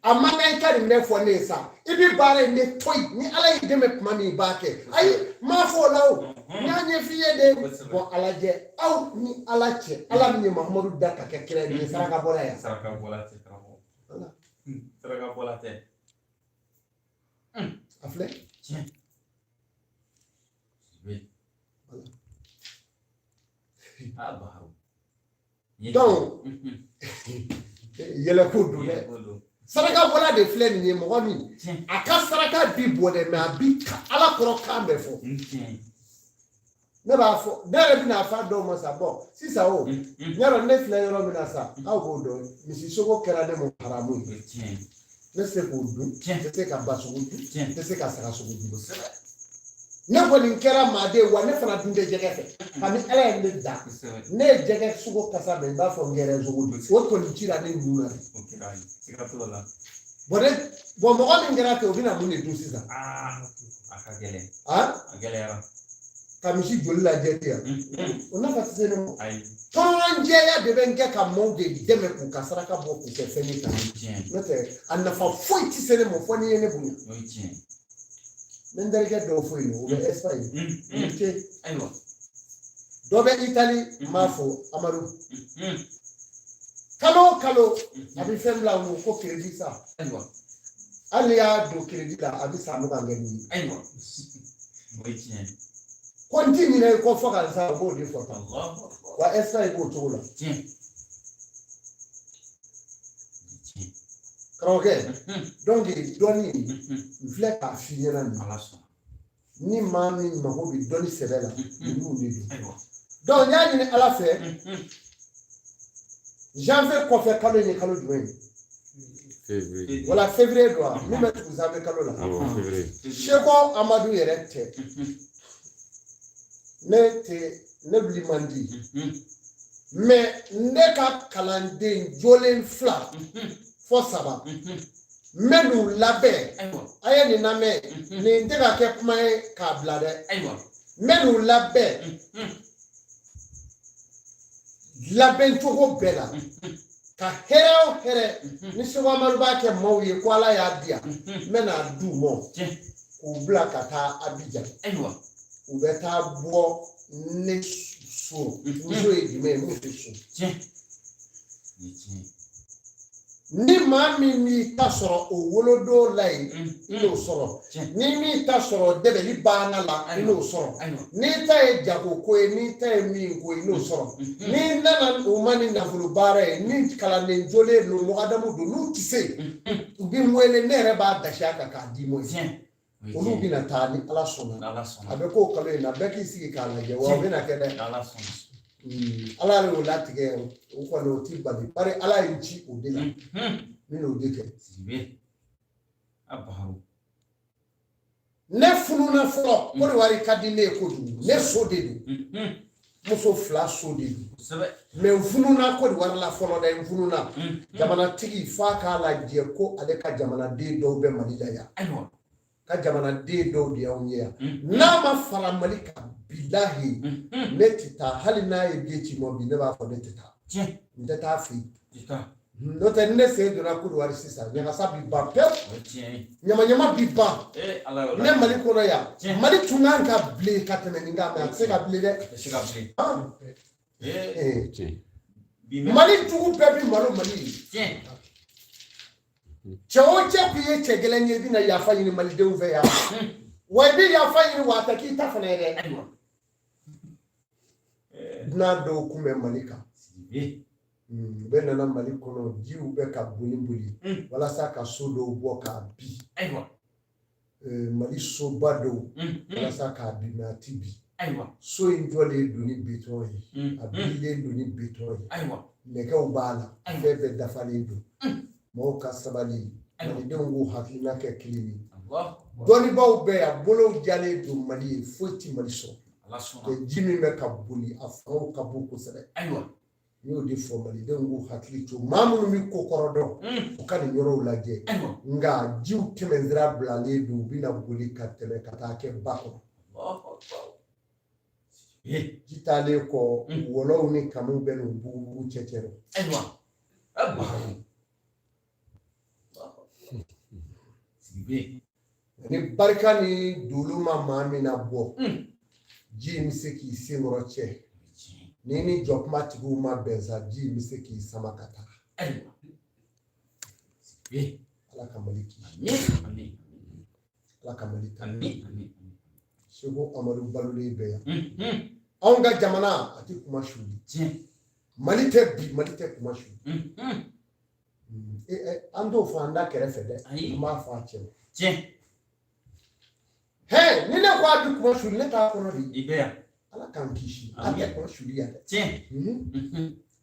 a man kan i ka nin de fɔ ne ye sa, i bɛ baara in de to yen, ni Ala y'i dɛmɛ tuma min i b'a kɛ. Ayi, n m'a fɔ o la o, n y'a ɲɛf'i ye de. Bɔn a lajɛ, aw ni Ala cɛ, Ala min ye Mahamadu da ka kɛ kira ye, nin ye saraka bɔla ye. Saraka bɔla tɛ karamɔgɔ. Saraka bɔla tɛ. A filɛ. Tiɲɛ. Donc yɛlɛko don dɛ. Saraka bɔla de filɛ nin ye, mɔgɔ min a ka saraka bi bɔ dɛ, mais a bi Ala kɔrɔ kan bɛɛ fɔ. Ne b'a fɔ, ne yɛrɛ bɛna fɔ a dɔw ma sa, bɔn sisan o yɔrɔ ne filɛ yɔrɔ min na sa, aw b'o dɔn, misi sogo kɛra ne ma haramu ye. Ne tɛ se k'o dun, n tɛ se ka ba sogo dun, n tɛ se ka saga sogo dun. Ne kɔni kɛra maaden, wa ne fana dun tɛ jɛgɛ fɛ. Kabini Ala ye ne da, ne ye jɛgɛ sogo kasa mɛn, i b'a fɔ n gɛrɛ sogo dun, o kɔni cira ne nun na. Bɔn ne, bɔn mɔgɔ min kɛra ten, o bɛna mun de dun sisan? A ka gɛlɛn. A gɛlɛyara. Ka misi joli lajɛ ten yan, o nafa tɛ se ne ma. Tɔnjɛya de bɛ n kɛ ka maaw de dɛmɛ k'u ka saraka bɔ k'u kɛ fɛn ye tan. N'o tɛ, a nafa foyi tɛ se ne ma fo n'i ye ne bonya. Ne n terikɛ dɔw fo yen, o bɛ Espagne. Dɔ bɛ Itali, n b'a fɔ Amadu. Kalo o kalo a bɛ fɛn bila n kun ko crédit sa. Hali n'i y'a don crédit la, a bɛ san 20 kɛ n'i ye. Ko n ti ɲinɛ i kɔ fo ka sa, o b'o de fɔ tan. Wa Espagne b'o cogo la. Karamɔgɔkɛ, donc dɔnni n filɛ k'a f'i ɲɛna nin. Ni maa min mago bɛ dɔnni sɛbɛ la, ninnu de don. Donc n y'a ɲini Ala fɛ, janvier kɔfɛ kalo in ye kalo jumɛn ye? Février. Voilà, février don wa? Min bɛ tugu janvier kalo la. Seko Amadu yɛrɛ tɛ. Ne tɛ, ne wuli man di. Mais ne ka kalanden jolen 2 fo 3. N bɛ n'u labɛn. Ayiwa. A ye nin lamɛn, nin tɛ ka kɛ kuma ye k'a bila dɛ. Ayiwa. N bɛ n'u labɛn labɛn cogo bɛɛ la, ka hɛrɛ o hɛrɛ ni Seko Amadu b'a kɛ maaw ye ko Ala y'a di yan, n bɛ n'a d'u ma k'u bila ka taa Abijan. Ayiwa. U bɛ taa bɔ ne so. Muso ye jumɛn ye? Mun tɛ so. Tiɲɛ. Nin ye tiɲɛ ye. Ni maa min m'i ta sɔrɔ o wolodon la yen, i n'o sɔrɔ. Ni m'i ta sɔrɔ dɛbɛli banna la, i n'o sɔrɔ. N'i ta ye jago ko ye, n'i ta ye min ko ye, i n'o sɔrɔ. N'i nana u ma ni nafolo baara ye, ni kalanden jolen don, mɔgɔdamu don, n'u tɛ se, u bɛ n wele, ne yɛrɛ b'a dasi a kan k'a di ma. Olu bɛna taa ni Ala sɔnna. A bɛ k'o kalo in na, bɛɛ k'i sigi k'a lajɛ, wa o bɛna kɛ dɛ. Ala yɛrɛ y'o latigɛ, o kɔni o ti bali, bari Ala ye n ci o de la, n bɛn'o de kɛ. Ne fununa fɔlɔ, Kɔdiwari ka di ne ye kojugu, ne so de don, muso fila so de don, mɛ n fununa Kɔdiwari la fɔlɔ dɛ, n fununa. Jamanatigi f'a k'a lajɛ ko ale ka jamanaden dɔw bɛ Mali la yan, ka jamanaden dɔw de y'anw ye yan. N'a ma fara Mali kan, bilahi ne tɛ taa. Hali n'a ye den ci ma bi, ne b'a fɔ ne tɛ taa, n tɛ taa fɛ yen. N'o tɛ, ni ne sen donna Kɔdiwari sisan, ɲagasa bi ban pewu, ɲamaɲama bi ban. Ne Mali kɔnɔ yan, Mali tun kan ka bilen ka tɛmɛ nin kan, mɛ a tɛ se ka bilen dɛ. Mali jugu bɛɛ bi malo Mali ye. Cɛ o cɛ k'i ye cɛ gɛlɛn ye, i bɛna yafa ɲini malidenw fɛ yan, wa i bɛ yafa ɲini, wa a tɛ k'i ta fana ye dɛ. Dunan dɔw kun bɛ Mali kan, u bɛ nana Mali kɔnɔ, jiw bɛ ka boli boli walasa ka so dɔw bɔ k'a bin, Mali soba dɔw, walasa k'a bin, mɛ a ti bin. So in jɔlen don ni bitɔn ye, a bililen don ni bitɔn ye, nɛgɛw b'a la, fɛn bɛɛ dafalen don. Mɔgɔw ka sabali, malidenw k'u hakilina kɛ kelen ye. Dɔnnibaaw bɛ yan, bolow jalen don Mali ye, foyi ti Mali sɔrɔ. Ji min bɛ ka boli, a fangaw ka bon kosɛbɛ. N y'o de fɔ, malidenw k'u hakili to. Maa minnu bɛ ko kɔrɔ dɔn, u ka nin yɔrɔw lajɛ. Nka jiw tɛmɛnsira bilalen don, u bɛna boli ka tɛmɛ ka taa kɛ ba kɔnɔ. Ji taalen kɔ, wɔlɔw ni kamiw bɛ n'u bugubugu cɛcɛ rɔ. Ni barika ni dolo ma maa min na bɔ, ji in bɛ se k'i senkɔrɔ cɛ. Ni ni jɔkuma tigiw ma bɛn sa, ji in bɛ se k'i sama ka taa. Ala ka Mali kisi, Ala ka Mali ta. Seko Amadu balolen bɛ yan. Anw ka jamana a tɛ kuma suli. Mali tɛ bi, Mali tɛ kuma suli. An t'o fɔ an da kɛrɛfɛ dɛ, an b'a fɔ a cɛ ma. Hɛ, ni ne ko a bɛ kuma suli, ne t'a kɔnɔ de. Ala k'an kisi, a tɛ kuma suli yan dɛ.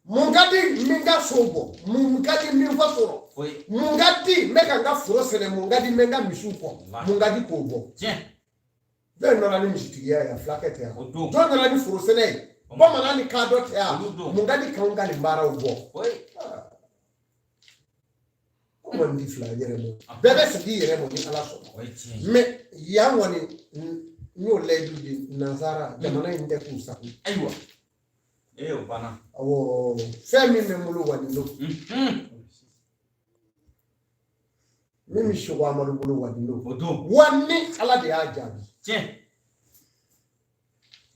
Mun ka di n ka so bɔ, mun ka di n bɛ n faso rɔ, mun ka di n bɛ ka n ka foro sɛnɛ, mun ka di n bɛ n ka misiw kɔ, mun ka di k'o bɔ. Jɔn nana ni misitigiya ye? Fulakɛ tɛ yan. Jɔn nana ni foro sɛnɛ ye? Bamanan ni kadɔ tɛ yan. Mun ka di k'anw ka nin baaraw bɔ? Ko kɔni di fila yɛrɛ ma, bɛɛ bɛ segin i yɛrɛ ma ni Ala sɔnna. Mɛ yan kɔni, n y'o layidu di nansara jamana in tɛ k'u sago. Ayiwa, ee, o banna. Awɔ, fɛn min bɛ n bolo wa nin don, min bɛ Seko Amadu bolo wa nin don. O don. Wa ni Ala de y'a jaabi. Tiɲɛ,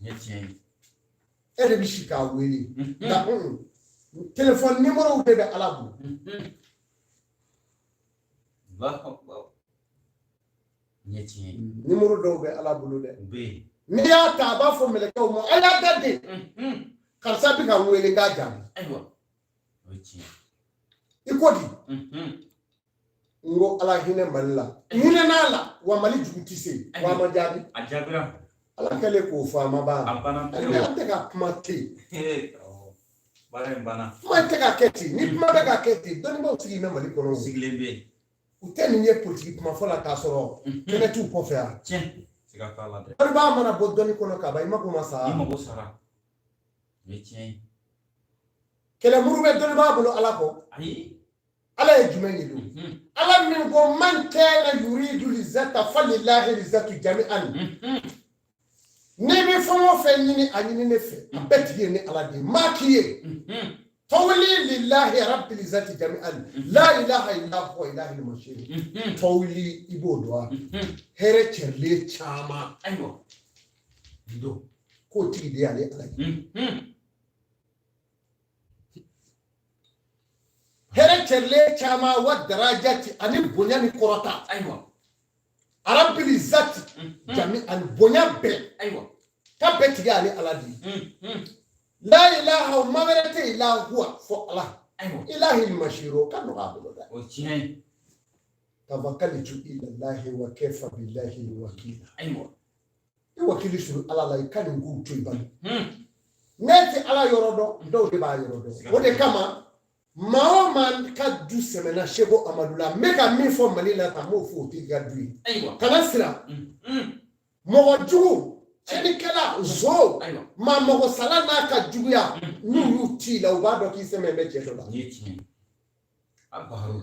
nin ye tiɲɛ ye. E de bɛ si k'a wele, nka telefɔni nimɔrɔw de bɛ Ala bolo. Nin ye tiɲɛ ye. Nimɔrɔ dɔw bɛ Ala bolo dɛ. U bɛ yen. N'i y'a ta, a b'a fɔ mɛlɛkɛw ma: a y'a da de, karisa bɛ ka n wele, n k'a jaabi. Ayiwa, o ye tiɲɛ. I ko di? N ko Ala hinɛ Mali la, n hinɛ n'a la, wa Mali jugu tɛ se wa a ma jaabi. A jaabira. Ala kɛlen k'o fɔ, a ma ban. A banna. An tɛ ka kuma ten. Baara in banna. Kuma tɛ ka kɛ ten. Ni kuma bɛ ka kɛ ten, dɔnnibaaw sigilen bɛ Mali kɔnɔ. Sigilen bɛ yen. U tɛ nin ye politiki kuma fɔ la k'a sɔrɔ kɛnɛ t'u kɔfɛ yan. Tiɲɛ, siga t'a la dɛ. Dɔnnibaa mana bɔ dɔnni kɔnɔ ka ban, i mako ma sa. I mako sara, o ye tiɲɛ ye. Kɛlɛmuru bɛ dɔnnibaa bolo Ala kɔ. Ayi. Ala ye jumɛn ye don? Ala min ko man kana yuridu lizata falilahi lizatu jami'an. N'i bɛ fɛn o fɛn ɲini, a ɲini ne fɛ, a bɛɛ tigi ye ne Ala de ye. Maa k'i ye tawli lillahi rabbil izzati jami'an la ilaha illa huwa ilahil masir. Tawli, i b'o dɔn wa? Hɛrɛ cɛrilen caman. Ayiwa, Gindo. K'o tigi de y'ale Ala ye. Hɛrɛ cɛrilen caman wa darajati, ani bonya ni kɔrɔta. Rabbil izzati jami'an, bonya bɛɛ k'a bɛɛ tigi y'ale Ala de ye. La ilaha, ma wɛrɛ tɛ illa huwa, fɔ Ala. Ilahil masiro ka nɔgɔ a bolo dɛ. O tiɲɛ ye. Tawakalitu ilallahi wa kafa billahi wakila. I wakili suru Ala la, i ka nin kow to i bali. Ne tɛ Ala yɔrɔ dɔn, dɔw de b'a yɔrɔ dɔn. O de kama maa o maa ka du sɛmɛna Seko Amadu la, n bɛ ka min fɔ Mali la tan, n b'o fɔ o tigi ka du ye. Kana siran mɔgɔ jugu, tiɲɛnikɛla, zo, maa mɔgɔ sala n'a ka juguya, n'u y'u ci i la, u b'a dɔn k'i sɛmɛ bɛ cɛ dɔ la. Nin ye tiɲɛ ye. A Baharu.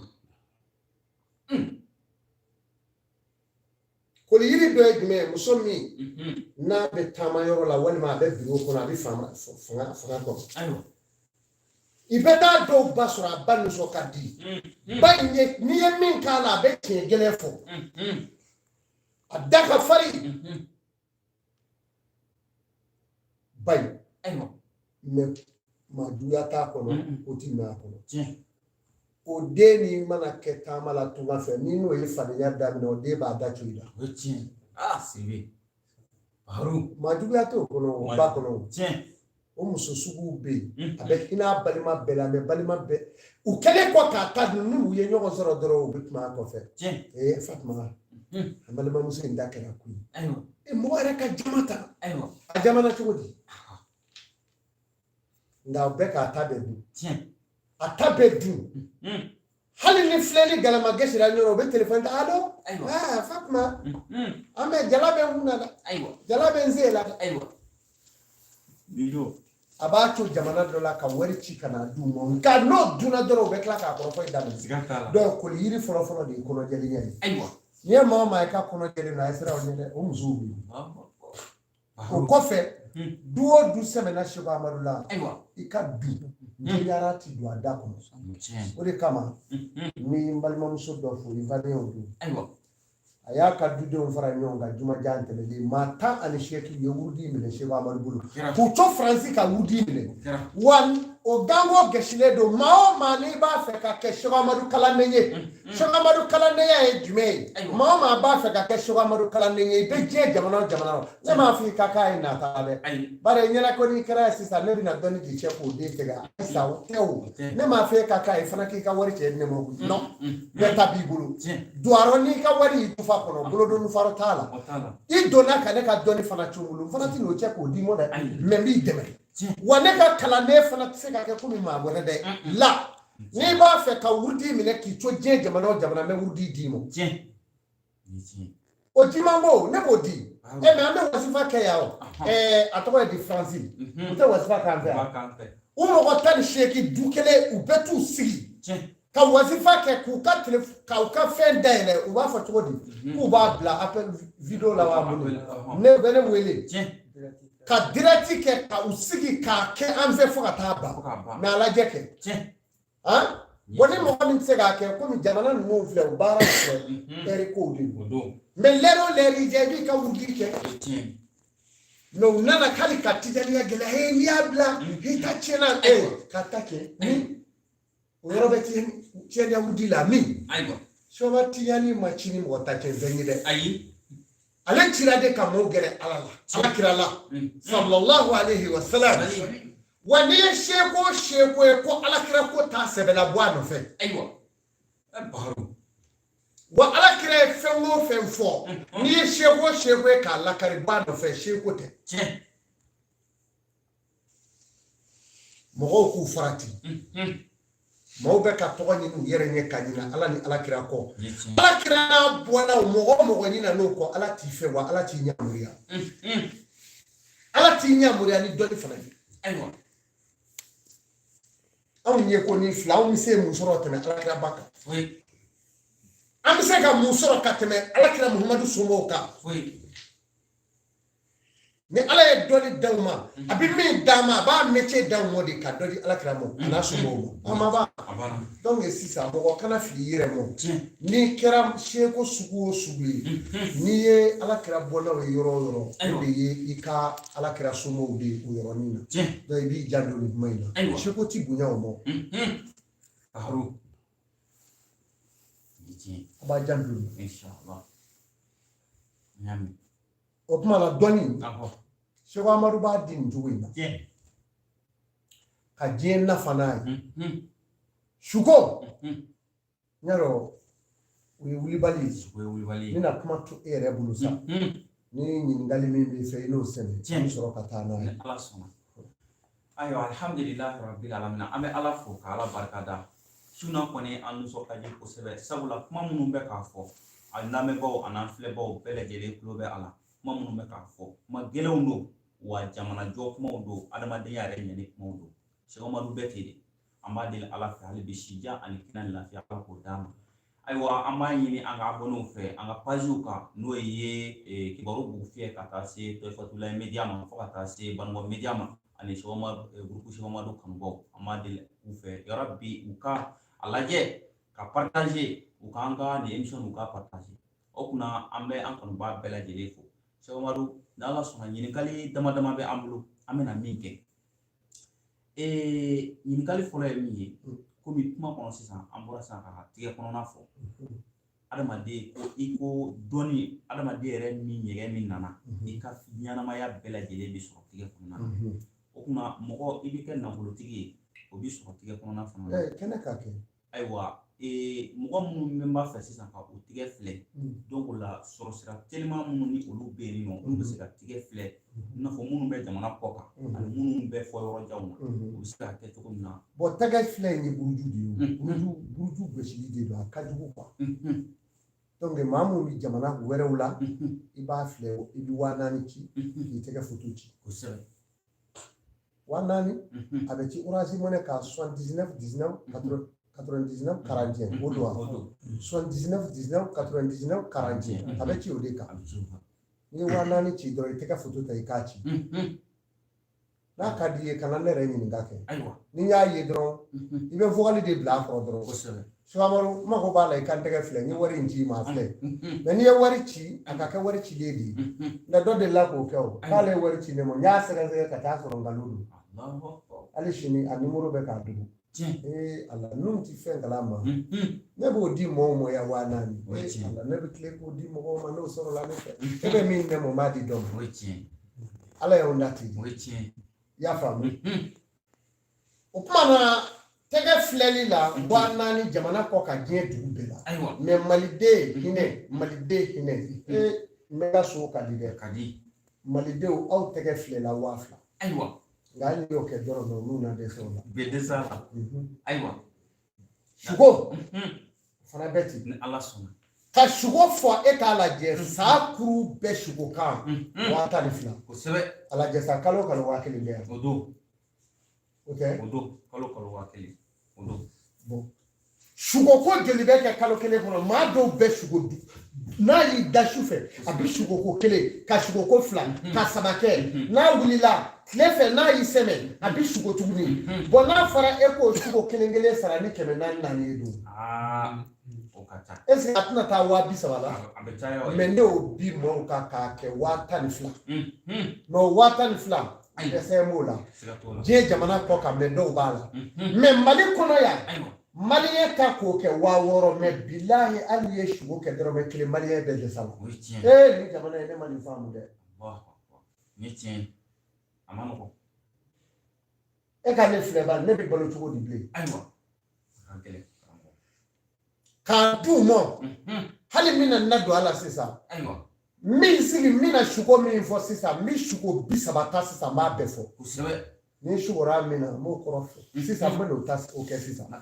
Koliyiri dɔ ye jumɛn ye? Muso min n'a bɛ taama yɔrɔ la, walima a bɛ biro kɔnɔ, a bɛ fanga kɔnɔ, i bɛ taa dɔw ba sɔrɔ, a ba nisɔn ka di. Ba in ye, n'i ye min k'a la, a bɛ tiɲɛ gɛlɛn fɔ, a da ka farin ba in. Mɛ maa juguya t'a kɔnɔ, o ti mɛn a kɔnɔ. O den ni mana kɛ taama la tunga fɛ, ni n'o ye fadenya daminɛ, o den b'a da tu i la. O ye tiɲɛ ye. Aa, Sidibe. Baharu. Maa juguya t'o kɔnɔ, o ba kɔnɔ. O muso suguw bɛ yen, a bɛ hinɛ a balima bɛɛ la, mɛ balima bɛɛ u kɛlen kɔ k'a ta dun, n'u ye ɲɔgɔn sɔrɔ dɔrɔn, u bɛ kuma a kɔfɛ. Ee Fatuma, an balimamuso in da kɛra koyi. E mɔgɔ yɛrɛ ka jama ta, a jamana cogo di? Nka u bɛɛ k'a ta bɛɛ dun, a ta bɛɛ dun. Hali ni filɛli galama gɛsira ɲɔgɔn, u bɛ telefɔni ta: alo, aa Fatuma, an bɛ jala bɛ n kunna dɛ, jala bɛ n sen la dɛ. A b'a to jamana dɔ la ka wari ci ka na d'u ma, nka n'o dunna dɔrɔn, u bɛ tila k'a kɔrɔfɔ i daminɛ. Donc koliyiri fɔlɔfɔlɔ de ye kɔnɔjɛlenya ye. N'i ye maa o maa ye k'a kɔnɔ jɛlen don, a ye siran o ɲɛ dɛ, o musow bɛ yen. O kɔfɛ, du o du sɛmɛna Seko Amadu la, i ka du jɛyara ti don a da kɔnɔ. O de kama n bɛ n balimamuso dɔ fo, Ivoiriyɛnw don. A y'a ka dudenw fara ɲɔgɔn kan jumajan tɛmɛnen, maa 18 u ye wurudi minɛ Seko Amadu bolo, k'u to Faransi ka wurudi minɛ. Wa o ganko gɛsilen don. Maa o maa n'i b'a fɛ ka kɛ Seko Amadu kalanden ye, Seko Amadu kalandenya ye jumɛn ye? Maa o maa b'a fɛ ka kɛ Seko Amadu kalanden ye, i bɛ diɲɛ jamana o jamana la, ne m'a fɔ i ka k'a ye nata dɛ, bari ɲɛna ko n'i kɛra ye sisan, ne bɛna dɔnni di cɛ k'o den tigɛ sisan, o tɛ o. Ne m'a fɔ e ka k'a ye fana k'i ka wari cɛ di ne ma, non, bɛɛ ta b'i bolo. Duwaro n'i ka wari y'i tufa kɔnɔ, bolodon faro t'a la. I donna ka ne ka dɔnni fana cun bolo, n fana tɛ n'o cɛ k'o d'i ma dɛ, mɛ n b'i dɛmɛ. Wa ne ka kalanden fana tɛ se ka kɛ komi maa wɛrɛ dɛ la. N'i b'a fɛ ka wurudi minɛ k'i to diɲɛ jamana o jamana, n bɛ wurudi d'i ma. O jimanko ne b'o di. E mɛ an bɛ wasifa kɛ yan o, a tɔgɔ ye di Faransi, u tɛ wasifa k'an fɛ yan. U mɔgɔ 18 du kelen, u bɛɛ t'u sigi ka wasifa kɛ, k'u ka tele, k'u ka fɛn dayɛlɛ, u b'a fɔ cogo di k'u b'a bila appel vidéo la wa mun ne bɛ ne wele ka direct kɛ, ka u sigi k'a kɛ an fɛ fo ka taa ban. Mɛ a lajɛ kɛ han, bon ni mɔgɔ min tɛ se k'a kɛ, komi jamana ninnu filɛ, u baara filɛ, ɛri kow de don. Mɛ lɛri o lɛri i jɛ, i b'i ka wurudi kɛ. Mɛ u nana k'ale ka tijaniya gɛlɛya, he n'i y'a bila i ta tiɲɛna, ee ka ta kɛ ni o yɔrɔ bɛ tiɲɛniya wurudi la min. Sɔba tijani ma ci ni mɔgɔ ta cɛ fɛn ye dɛ. Ayi. Ale cira de ka maaw gɛrɛ Ala la, Ala kira la, sallallahu alaihi wa sallam. Wa n'i ye seko o seko ye ko Ala kira ko t'a sɛbɛla, bɔ a nɔfɛ. Wa Ala kira ye fɛn o fɛn fɔ, n'i ye seko o seko ye k'a lakari, bɔ a nɔfɛ, seko tɛ. Mɔgɔw k'u farati. Maaw bɛ ka tɔgɔ ɲini u yɛrɛ ɲɛ ka ɲina Ala ni Ala kira kɔ. Ala kira n'a bɔra o, mɔgɔ o mɔgɔ ɲina n'o kɔ, Ala t'i fɛ, wa Ala t'i ɲamuriya. Ala t'i ɲamuriya ni dɔnni fana ye. Anw ye ko ni fila, anw bɛ se mun sɔrɔ tɛmɛ alakiraba kan? An bɛ se ka mun sɔrɔ ka tɛmɛ alakira Muhamadu somɔgɔw kan? Ni Ala ye dɔnni d'aw ma, a bɛ min d'an ma, a b'a métier d'aw ma de ka dɔ di alakira ma a n'a somɔgɔw ma. A ma ban. Donc sisan mɔgɔ kana fili i yɛrɛ ma. N'i kɛra seko sugu o sugu ye, n'i ye alakira bɔnnaw ye yɔrɔ o yɔrɔ, o de ye i ka alakira somɔgɔw de ye o yɔrɔnin na. Donc i b'i janto nin kuma in na. Seko ti bonya o ma. A b'a janto nin. O tuma la dɔnni, Seko Amadu b'a di nin cogo in na ka diɲɛ nafa n'a ye. Suko n y'a dɔn o ye wulibali ye. N bɛna kuma to e yɛrɛ bolo sa. Ni ɲininkali min b'i fɛ, i n'o sɛbɛn, i bɛ sɔrɔ ka taa n'a ye. Ala sɔnna. Ayiwa, alhamdulilahi rabbil alamin, an bɛ Ala fo ka Ala barika da. Su na kɔni, an nisɔn ka di kosɛbɛ, sabula kuma minnu bɛ k'a fɔ, a lamɛnbaaw a n'an filɛbaaw bɛɛ lajɛlen tulo bɛ a la. Kuma minnu bɛ k'a fɔ, kuma gɛlɛnw don wa, jamanajɔ kumaw don, adamadenya yɛrɛ ɲɛni kumaw don. Seko Amadu bɛɛ ten de. An b'a deli Ala fɛ hali bi, sijan ani kɛnɛ ni lafiya, Ala k'o d'an ma. Ayiwa, an b'a ɲini an ka abonnéw fɛ an ka pagew kan, n'o ye Kibaru Bugufiyɛ ka taa se Tɔyifatulayi Media ma, fo ka taa se Baningɔ Media ma, ani groupe Seko Amadu kanubaw. An b'a deli u fɛ yarabi, u ka a lajɛ ka partager, u k'an ka nin émission u ka partager. O kunna an bɛ an kanubaa bɛɛ lajɛlen fo. Seko Amadu, n'Ala sɔnna, ɲininkali dama dama bɛ an bolo, an bɛna min kɛ. Ɲininkali fɔlɔ ye min ye, komi kuma kɔnɔ sisan an bɔra sisan ka tigɛ kɔnɔna fɔ, adamaden ko i ko dɔnni, adamaden yɛrɛ min ɲɛgɛn min nana, i ka ɲɛnamaya bɛɛ lajɛlen bɛ sɔrɔ tigɛ kɔnɔna na. O kunna mɔgɔ i bɛ kɛ nafolotigi ye, o bɛ sɔrɔ tigɛ kɔnɔna fana na. Kɛnɛ ka kɛ. Ayiwa, mɔgɔ minnu bɛ b'a fɛ sisan ka u tigɛ filɛ, donc o la sɔrɔ sira teliman minnu ni olu bɛ yen nɔ, olu bɛ se ka tigɛ filɛ, i n'a fɔ minnu bɛ jamana kɔ kan ani minnu bɛ fɔ yɔrɔ janw na, u bɛ se ka kɛ cogo min na. Bon, tɛgɛ filɛ in ye buruju de ye o, buruju gosili de don, a ka jugu quoi. Donc maa mun bɛ jamana wɛrɛw la, i b'a filɛ, i bɛ 4000 ci k'i tɛgɛ foto ci. 4000, a bɛ ci Orange Money kan 79 19 99 41, o don wa? 79 19 99 41, a bɛ ci o de kan. N'i ye 4000 ci dɔrɔn, i tɛgɛ foto ta, i k'a ci. N'a ka di i ye, kana ne yɛrɛ ɲininka kɛ. Ni n y'a ye dɔrɔn, i bɛ vocal de bila a kɔrɔ dɔrɔn. Sumaworo, n mako b'a la, i ka n tɛgɛ filɛ, n ye wari in ci i ma, a filɛ. Mais n'i ye wari ci, a ka kɛ wari cilen de ye. Nka dɔ delila k'o kɛ o, k'ale ye wari ci ne ma, n y'a sɛgɛsɛgɛ ka taa sɔrɔ nkalon don. Hali sini a nimoro bɛ k'a dogo. Ee Ala, ninnu ti fɛn kalama. Ne b'o di mɔgɔw ma yan 4000. Ee Ala, ne bɛ tile k'o di mɔgɔw ma, n'o sɔrɔla ne fɛ. E bɛ min ne ma, n b'a di dɔ ma. Ala y'anw da ten. I y'a faamu? O tuma na, tɛgɛ filɛli la, 4000 jamana kɔ ka diɲɛ dugu bɛɛ la. Mais maliden hinɛ, maliden hinɛ. Ee, n bɛ ka so ka di dɛ. Malidenw, aw tɛgɛ filɛla 2000. Nka hali n'i y'o kɛ dɔrɔn, olu na dɛsɛ o la. Bɛ dɛsɛ a la. Ayiwa. Suko fana bɛ ten. Ni Ala sɔnna. Ka suko fɔ, e k'a lajɛ, sa kuru bɛɛ suko kan 12,000. A lajɛ sa, kalo kalo 1000 bɛ yan. O don. O tɛ? O don, kalo kalo 1000. O don. Bon. Suko ko joli bɛ kɛ kalo kelen kɔnɔ? Maa dɔw bɛ suko dun. N'a y'i da su fɛ, a bɛ suko ko kelen, ka suko ko fila, ka saba kɛ. N'a wulila tile fɛ, n'a y'i sɛmɛ, a bɛ suko tuguni. Bon, n'a fɔra e k'o suko kelen kelen sara ni kɛmɛ naani naani ye dun? O ka ca. Est ce que a tɛna taa 30,000 la? A bɛ caya o ye. Mais ne y'o bi mɔgɔw kan k'a kɛ 12,000. Mais o 12,000, dɛsɛ m'o la. Diɲɛ jamana kɔ kan, mais dɔw b'a la. Mais Mali kɔnɔ yan, malien ta k'o kɛ 6000, mais bilahi, hali n'i ye sugo kɛ dɔrɔmɛ kelen, malien bɛɛ dɛsɛ la. Ee, nin jamana in, ne ma nin faamu dɛ. Nin ye tiɲɛ ye, a ma nɔgɔn. E ka ne filɛ ba, ne bɛ balo cogo di bilen? Ayiwa, a ka gɛlɛn. K'a d'u ma, hali min na na don a la sisan. Min sigi, n bɛna suko min fɔ sisan, n bɛ suko 30 ta sisan, n b'a bɛɛ fɔ. Ni sukora min na, n b'o kɔrɔ fɔ sisan, n bɛ n'o ta o kɛ sisan. I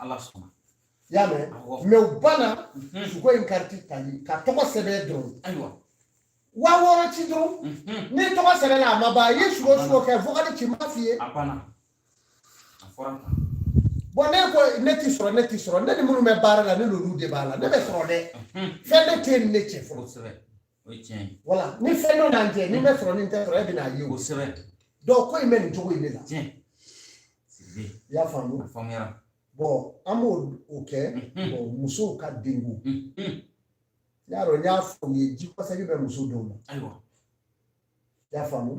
y'a mɛn? Mais u banna suko in kariti tali ka tɔgɔ sɛbɛn dɔrɔn. 6000 ci dɔrɔn, ni tɔgɔ sɛbɛnna, a ma ban. I ye suko suko kɛ, vocal ci, n b'a f'i ye. A banna, a fɔra. Bon, ne ko ne ti sɔrɔ, ne ti sɔrɔ, ne ni minnu bɛ baara la, ne n'olu de b'a la, ne bɛ sɔrɔ dɛ. Fɛn ne tɛ ni ne cɛ fɔlɔ. Kosɛbɛ, o ye tiɲɛ ye. Wala ni fɛn dɔ n'an cɛ, ni n bɛ sɔrɔ, ni n tɛ sɔrɔ, e bɛna ye o. Donc ko in bɛ nin cogo in de la. Tiɲɛ, Sidibe. I y'a faamu? A faamuyara. Bon, an b'o o kɛ. Bon, musow ka denko, i y'a dɔn, n y'a fɔ u ye, ji kɔsegi bɛ muso dɔw la. I y'a faamu?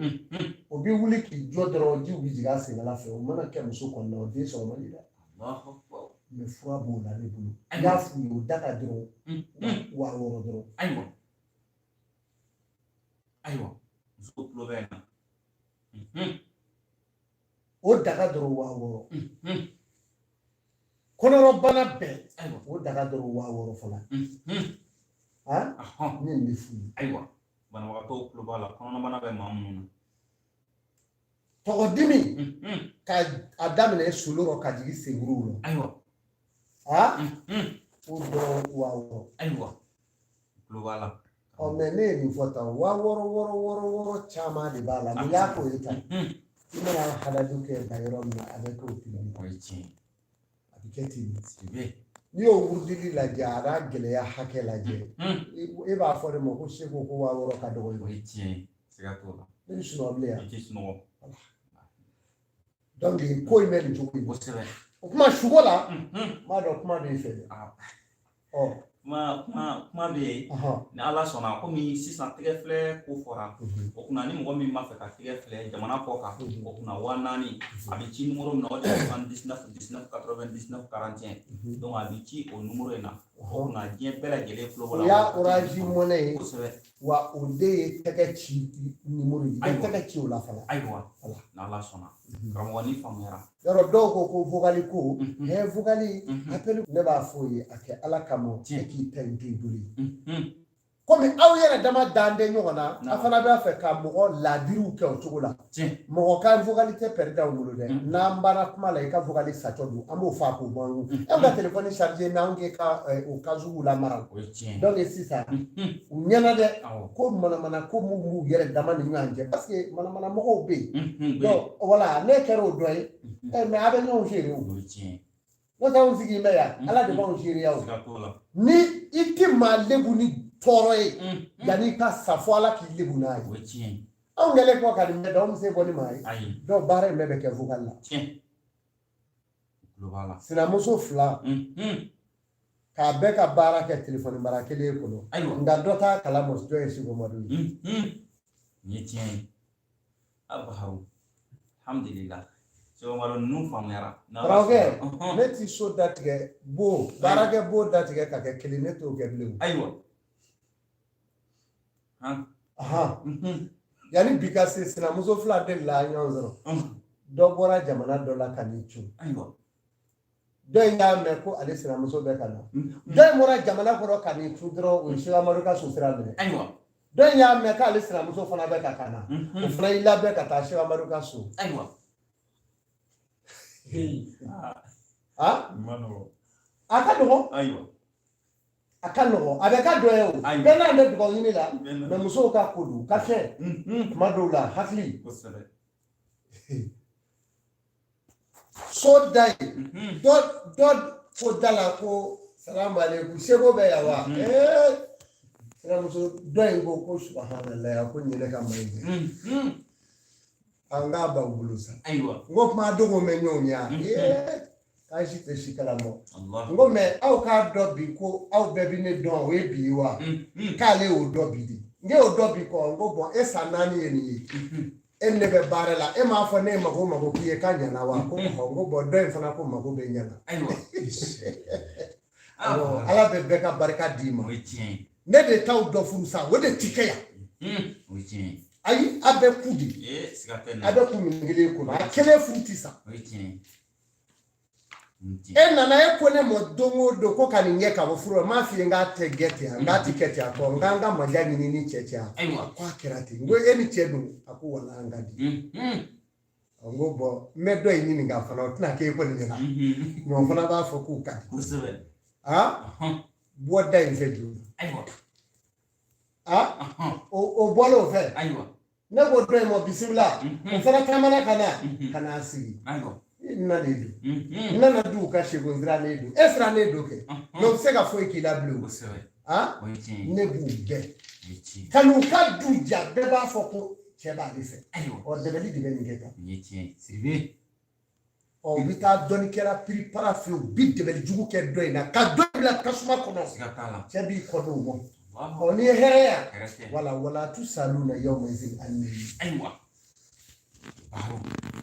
O bɛ wuli k'i jɔ dɔrɔn, jiw bɛ jigin a senkala fɛ. O mana kɛ muso kɔni na, o den sɔrɔ man di dɛ. Allahu akbar. Mais fura b'o la ne bolo. N y'a f'u ye, o da ka dɔrɔn 6000 dɔrɔn. Ayiwa, ayiwa, muso tulo bɛ na. O daga dɔrɔn 6000. Kɔnɔrɔbana bɛɛ, o daga dɔrɔn 6000 fana. Han, ne nin de f'u ye. Ayiwa, banabagatɔw tulo b'a la, kɔnɔnabana bɛ maa minnu na. Tɔgɔdimi, ka a daminɛ solo rɔ ka jigin senkuruw rɔ. A o dɔrɔn 6000. Ayiwa, tulo b'a la. Ɔ, mais ne ye nin fɔ tan, 6000 wɔɔrɔ wɔɔrɔ wɔɔrɔ caman de b'a la. N'i y'a k'o ye tan, i mana hadadu kɛ da yɔrɔ min na, a bɛ k'o tigi ye. O ye tiɲɛ ye. A bɛ kɛ ten de. Sidibe. N'i y'o wurudili lajɛ, a n'a gɛlɛya hakɛ lajɛ, e b'a fɔ ne ma ko seko ko 6000 ka dɔgɔ. O ye tiɲɛ ye, siga t'o la. Ne bɛ sunɔgɔ bilen yan. I tɛ sunɔgɔ. Donc ko in bɛ nin cogo in. Kosɛbɛ. O kuma suko la, n b'a dɔn kuma b'i fɛ dɛ. Ɔ. Kuma bɛ yen. Ni Ala sɔnna, komi sisan tɛgɛ filɛ ko fɔra, o kunna ni mɔgɔ min b'a fɛ ka tɛgɛ filɛ jamana kɔ kan, o kunna 4000, a bɛ ci numéro min na, o de ye 79 19 99 41. Donc a bɛ ci o numéro in na, o kunna diɲɛ bɛɛ lajɛlen tulo b'a la. O y'a Orange Money ye. Kosɛbɛ. Wa o de ye tɛgɛ ci numéro ye. I bɛ tɛgɛ ci o la fana. Ayiwa, n'Ala sɔnna, karamɔgɔ, ni faamuyara. Yɔrɔ dɔw ko ko vocal ko, vocal appel, ne b'a fɔ o ye, a kɛ Ala kama, e k'i ta in to i bolo ye. Komi aw yɛrɛ dama dan tɛ ɲɔgɔn na, a fana b'a fɛ ka mɔgɔ laadiriw kɛ o cogo la. Mɔgɔ ka vocal tɛ pɛrɛdi anw bolo dɛ. N'an banna kuma la, i ka vocal satɔ don, an b'o fɔ a k'o bɔ an kun. E bɛ ka telefɔni charger n'anw k'e ka o cas sugu lamara. Donc sisan u ɲɛna dɛ, ko manamana ko mun b'u yɛrɛ dama ni ɲɔgɔn cɛ, parce que manamana mɔgɔw bɛ yen. Donc voilà, ne kɛra o dɔ ye. Mais a bɛ ɲɔgɔn gérer o. N'o tɛ anw sigilen bɛ yan, Ala de b'anw seereya o. Ni i ti maa lebu ni tɔɔrɔ ye, yanni i ka sa, fo Ala k'i lebu n'a ye. Anw kɛlen kɔ ka nin bɛɛ dɔn, anw bɛ se bɔ ni maa ye. Donc baara in bɛɛ bɛ kɛ vocal la. Sinamuso fila k'a bɛɛ ka baara kɛ telefɔni mara kelen kɔnɔ, nka dɔ t'a kalama jɔn ye Seko Madu ye. Nin ye tiɲɛ ye. Abaharu, alhamdulillah. Seko Madu ninnu faamuyara. Karamɔgɔkɛ, ne ti so datigɛ bo, baarakɛ bo datigɛ ka kɛ kelen, ne t'o kɛ bilen. Ayiwa. Yanni bi ka se, sinamuso fila delila ɲɔgɔn sɔrɔ. Dɔ bɔra jamana dɔ la ka n'i cun. Dɔ in y'a mɛn ko ale sinamuso bɛ ka na. Dɔ in bɔra jamana kɔnɔ ka n'i cun dɔrɔn, o ye Seko Amadu ka so sira minɛ. Dɔ in y'a mɛn k'ale sinamuso fana bɛ ka na. O fana y'i labɛn ka taa Seko Amadu ka so. A ka nɔgɔn. A ka nɔgɔn, a bɛ ka dɔ ye o. Bɛɛ n'an bɛ dugawu ɲini la, mais musow ka ko don, ka fɛn kuma dɔw la hakili. So da yen, dɔ ko da la ko salamu aleykum, seko bɛ yan wa? Sinamuso dɔ in ko subahanallahi, ko nin ye ne ka maa ye dɛ. An k'a b'aw bolo sa. N ko kuma dogo mɛ ɲɔgɔn ye. K'an si tɛ si kalama. N ko mais aw k'a dɔn bi ko aw bɛɛ bɛ ne dɔn, o ye bi ye wa? K'ale y'o dɔn bi de. N y'o dɔn bi kɔ, n ko bon, e san 4 ye nin ye. E ni ne bɛ baara la, e m'a fɔ ne ye mako k'i ye k'a ɲɛna wa? Ko n ko bon, dɔ in fana ko mako bɛ ɲɛna. Ala bɛ bɛɛ ka barika d'i ma. Ne de t'aw dɔ furu sa, o de ti kɛ yan. Ayi, a bɛ ku de. A bɛ ku minɛn kelen kɔnɔ, a kelen furu ti sa. E nana, e ko ne ma don o don ko ka nin kɛ ka bɔ furu la, n m'a f'i ye n k'a tɛ kɛ ten, n k'a ti kɛ ten, a kɔ n k'an ka manja ɲini ni cɛ cɛ. Ko a kɛra ten. N ko e ni cɛ don? A ko wala an ka di. N ko bon, n bɛ dɔ in ɲininka fana, o tɛna k'e kɔni ɲɛna. Mais o fana b'a fɔ k'u ka di. Bɔ da in fɛ joona. O bɔla o fɛ. Ne ko dɔ in ma bisimila, o fana taamana ka na ka n'a sigi. I nalen don n nana du ka segun sirannen don e sirannen don kɛ mɛ u tɛ se ka foyi k'i la bilen o o ye tiɲɛ ye ne b'u gɛn ka n'u ka du ja bɛɛ b'a fɔ ko cɛ b'ale fɛ ɔ dɛbɛli de bɛ nin kɛ tan nin ye tiɲɛ ye Sidibe ɔ u bɛ taa dɔnnikɛla piripara fɛ yen u bɛ dɛbɛli jugu kɛ dɔ in na ka dɔ in bila tasuma kɔnɔ siga t'a la cɛ b'i kɔ don o ma ɔ n'i ye hɛrɛ yan hɛrɛ tɛ wala wala tu saluna yawma izin an ayiwa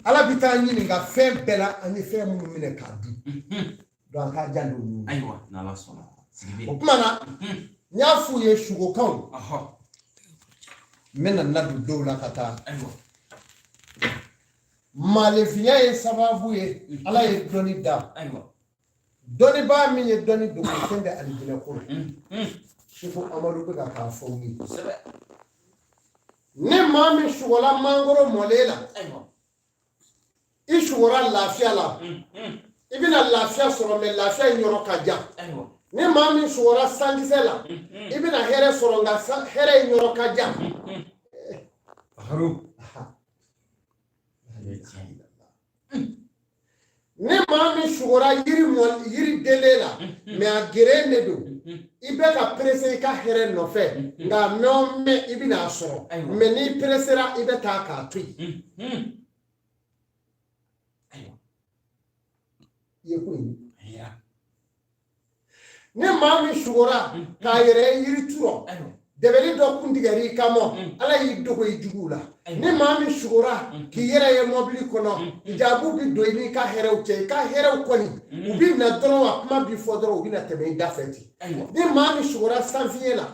ala bɛ taa ɲininka fɛn bɛɛ la an ye fɛn minnu minɛ k'a dun donc an k'a janto ninnu na. Ayiwa n'ala sɔnna Sidibe o tuma na n y'a f'u ye sugokanw n bɛna na don dɔw la ka taa ayiwa maaninfinya ye sababu ye ala ye dɔnni da ayiwa dɔnnibaa min ye dɔnni dogo sen bɛ alijinɛ ko la Seko Amadu bɛ ka k'a fɔ u ye ni maa min sugola mangoro mɔlen la i sugora lafiya la i bɛna lafiya sɔrɔ mɛ lafiya in yɔrɔ ka jan ni maa min sugora sankisɛ la i bɛna hɛrɛ sɔrɔ nka hɛrɛ in yɔrɔ ka jan. Ni maa min sugora yiri mɔ yiri denlen la mɛ a geren de don i bɛ ka perese i ka hɛrɛ nɔfɛ nka mɛn o mɛn i bɛna a sɔrɔ mɛ n'i peresera i bɛ taa k'a to yen. I ye ko in ye. Ni maa min sugora k'a yɛrɛ ye yiri tu rɔ dɛbɛli dɔ kun tigɛra i kamɔ ala y'i dogo i juguw la ni maa min sugora k'i yɛrɛ ye mɔbili kɔnɔ jabu bi don i n'i ka hɛrɛw cɛ i ka hɛrɛw kɔni u bɛ na dɔrɔn wa kuma bi fɔ dɔrɔn u bɛ na tɛmɛ i da fɛ ten ni maa min sugora sanfiɲɛ la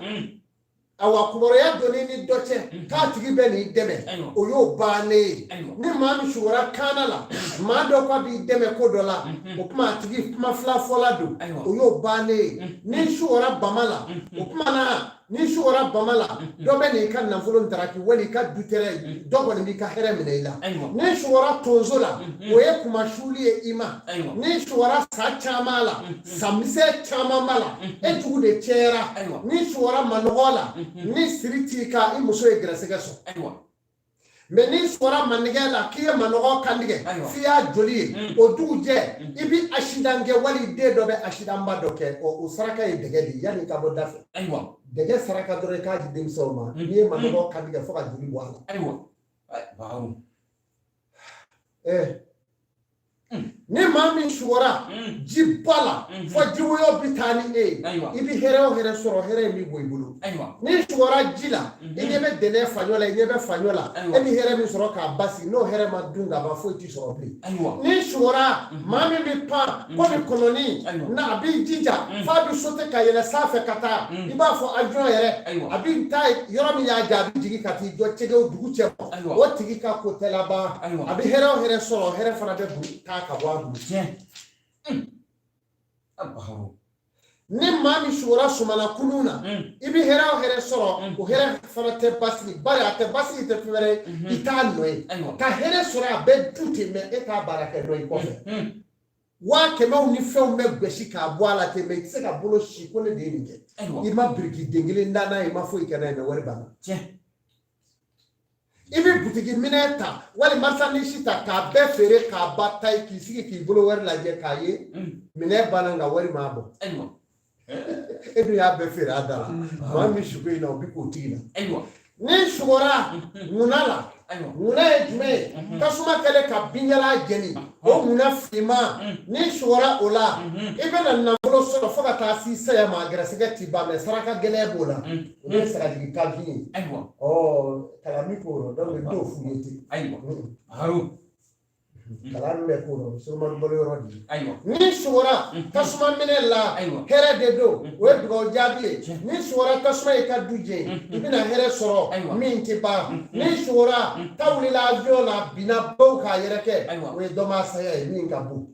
awa kibaruya donn'i ni dɔ cɛ k'a tigi bɛ n'i dɛmɛ o y'o bannen ye ni maa min sugora kaana la maa dɔ k'a b'i dɛmɛ ko dɔ la o tuma a tigi kuma fila fɔla don o y'o bannen ye n'i sugora bama la o tuma na n'i sugora bama la dɔ bɛ n'i ka nafolo ntaraki wali i ka dutɛrɛ dɔ kɔni b'i ka hɛrɛ minɛ i la n'i sugora tonso la o ye kunmasuuli ye i ma n'i sugora sa caman la sa misɛn caman b'a la e jugu de cɛyara n'i sugora manɔgɔ la ni siri t'i kan i muso ye gɛrɛsɛgɛ sɔrɔ mɛ n'i sugora manɛgɛ la k'i ye manɔgɔ kantigɛ f'i y'a joli ye o dugujɛ i bɛ asidan kɛ wali den dɔ bɛ asidanba dɔ kɛ o saraka ye dɛgɛ de ye yanni i ka bɔ da fɛ dɛgɛ saraka dɔrɔn i k'a di denmisɛnw ma n'i ye manɔgɔ kantigɛ fo ka joli bɔ a la. Ni maa min sugora jiba la fo jiwoyo bɛ taa ni e ye i bɛ hɛrɛ o hɛrɛ sɔrɔ hɛrɛ in bɛ bɔ i bolo n'i sugora ji la i ɲɛ bɛ dɛnɛ faɲɔ la i ɲɛ bɛ faɲɔ la e bɛ hɛrɛ min sɔrɔ k'a basigi n'o hɛrɛ ma dun ka ban foyi t'i sɔrɔ bilen n'i sugora maa min bɛ pan komi kɔnɔni n'a a b'i jija f'a bɛ sote ka yɛlɛ sanfɛ ka taa i b'a fɔ avion yɛrɛ a bɛ taa yɔrɔ min y'a diya a bɛ jigin ka t'i jɔ cɛgɛw dugu cɛ o tigi ka ko tɛ laban a bɛ hɛrɛ o hɛrɛ sɔrɔ hɛrɛ fana bɛ taa ka bɔ a bolo. Ni maa min sugora sumana kunun na i bɛ hɛrɛ o hɛrɛ sɔrɔ o hɛrɛ fana tɛ basigi bari a tɛ basigi tɛ fɛn wɛrɛ ye i t'a nɔ ye ka hɛrɛ sɔrɔ a bɛ du ten mɛ e t'a baara kɛ dɔ i kɔfɛ waa kɛmɛw ni fɛnw bɛ gosi k'a bɔ a la ten mɛ i tɛ se ka bolo si ko ne de ye nin kɛ i ma biriki den kelen da n'a ye i ma foyi kɛ n'a ye mɛ wari banna. I bɛ butigi minɛn ta wali marchandise ta k'a bɛɛ feere k'a ba ta ye k'i sigi k'i bolo wari lajɛ k'a ye minɛn banna nka wari m'a bɔ e dun y'a bɛɛ feere a da la maa min sugo in na o bɛ k'o tigi la n'i sugora ŋuna la ŋuna ye jumɛn ye tasuma kɛlen ka binjalan jeni o ŋuna finman n'i sugora o la i bɛna nafolo sɔrɔ fo ka taa se saya ma a gɛrɛsɛgɛ ti ban mɛ saraka gɛlɛn b'o la o ye sagajigi kanfin ye ɔ kalan min k'o rɔ donc n t'o f'u ye ten kalan min bɛ k'o rɔ solomani balo yɔrɔ de ye n'i sugora tasuma minɛ la hɛrɛ de don o ye dugawu jaabi ye n'i sugora tasuma y'i ka du jeni i bɛna hɛrɛ sɔrɔ min tɛ ban n'i sugora ta wulila avion la binna baw k'a yɛrɛkɛ o ye dɔnbaa saya ye min ka bon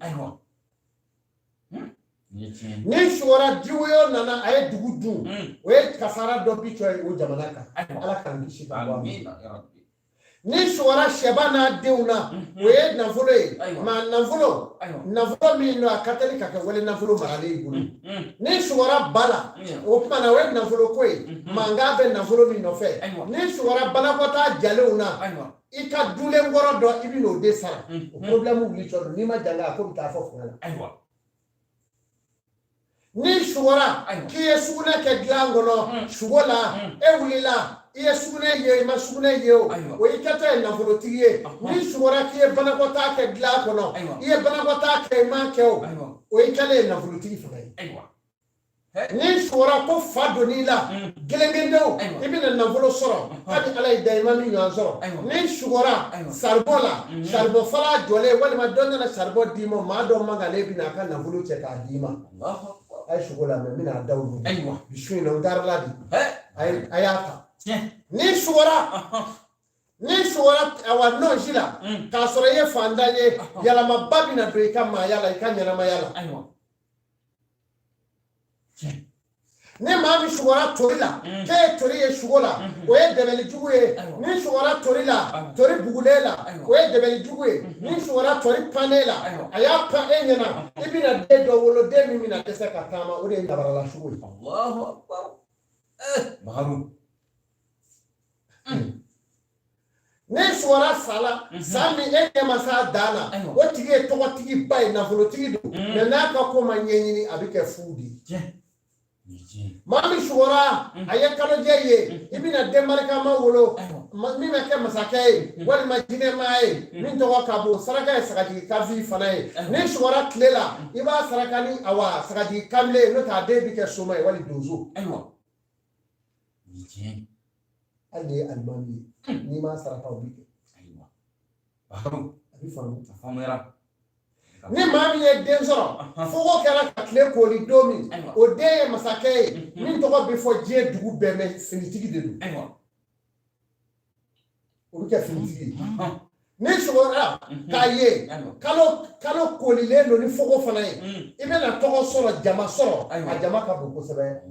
n'i sugora jiwoyo nana a ye dugu dun o ye kasara dɔ bi cɔ ye o jamana kan ala k'an kisi ka bɔ a ma. Ni sugora sɛba n'a denw na, o ye nafolo ye. Maa nafolo, nafolo min don, a ka teli ka kɛ wali nafolo maralen i bolo. Ni sugora ba la, o tuma na o ye nafolo ko ye, mankan bɛ nafolo min nɔfɛ. Ni sugora banakɔtaa jalenw na, i ka dulen kɔrɔ dɔ, i bɛ n'o de sara, o problème wuli cɔ don. N'i ma janga, a ko bɛ taa fɔ fanga la. Ni sugora k'i ye sugunɛ kɛ dilan kɔnɔ, sugo la, e wulila, i ye sugunɛ ye, i ma sugunɛ ye, o o y'i kɛtɔ ye nafolotigi ye. Ni sugora k'i ye banakɔtaa kɛ dilan kɔnɔ, i ye banakɔtaa kɛ, i m'a kɛ, o o y'i kɛlen ye nafolotigi fana ye. Ni sugora ko fa donn'i la gelengelenw, i bɛna nafolo sɔrɔ kabi Ala y'i da, i ma min ɲɔgɔn sɔrɔ. Ni sugora saribɔn la, saribɔn fara jɔlen, walima dɔ nana saribɔn d'i ma, maa dɔ man kan, ale bɛna a ka nafolo cɛ k'a d'i ma. A ye sugo lamɛn, n bɛna a da olu. Bi su in na, n taara la bi, a y'a ta. Ni sugora, ni sugora awa nɔnsi la, k'a sɔrɔ i ye fantan ye, yɛlɛmaba bɛna don i ka maaya la, i ka ɲɛnamaya la. Ni maa min sugora tori la, k'e ye tori ye sugo la, o ye dɛmɛli jugu ye. Ni sugora tori la, tori bugulen la, o ye dɛmɛli jugu ye. Ni sugora tori pannen la, a y'a pan e ɲɛna, i bɛna den dɔ wolo, den min bɛna dɛsɛ ka taama, o de ye nabarala sugo ye. Allahu akbar. Baharu. Ni sugora sa la, sa min e ɲɛ ma s'a dan na, o tigi ye tɔgɔtigiba ye, nafolotigi don, mais n'a ka ko ma ɲɛɲini, a bɛ kɛ fu de ye. Maa min sugora a ye kalojɛ ye, i bɛna den barikama wolo min bɛ kɛ masakɛ ye walima jinɛmaa ye min tɔgɔ ka bon. Saraka ye sagajigi kafi fana ye. Ni sugora tile la, i b'a saraka ni awa sagajigi kanbilen ye, n'o tɛ a den bɛ kɛ soma ye wali donso. Hali n'i ye alimami ye, n'i m'a saraka, o bɛ kɛ. A bɛ faamu. Ni maa min ye den sɔrɔ, fogo kɛra ka tile kooli don min, o den ye masakɛ ye min tɔgɔ bɛ fɔ diɲɛ dugu bɛɛ, mɛ finitigi de don, o bɛ kɛ finitigi ye. Ni sugora k'a ye kalo kalo koolilen don ni fogo fana ye, i bɛna tɔgɔ sɔrɔ, jama sɔrɔ, a jama ka bon kosɛbɛ.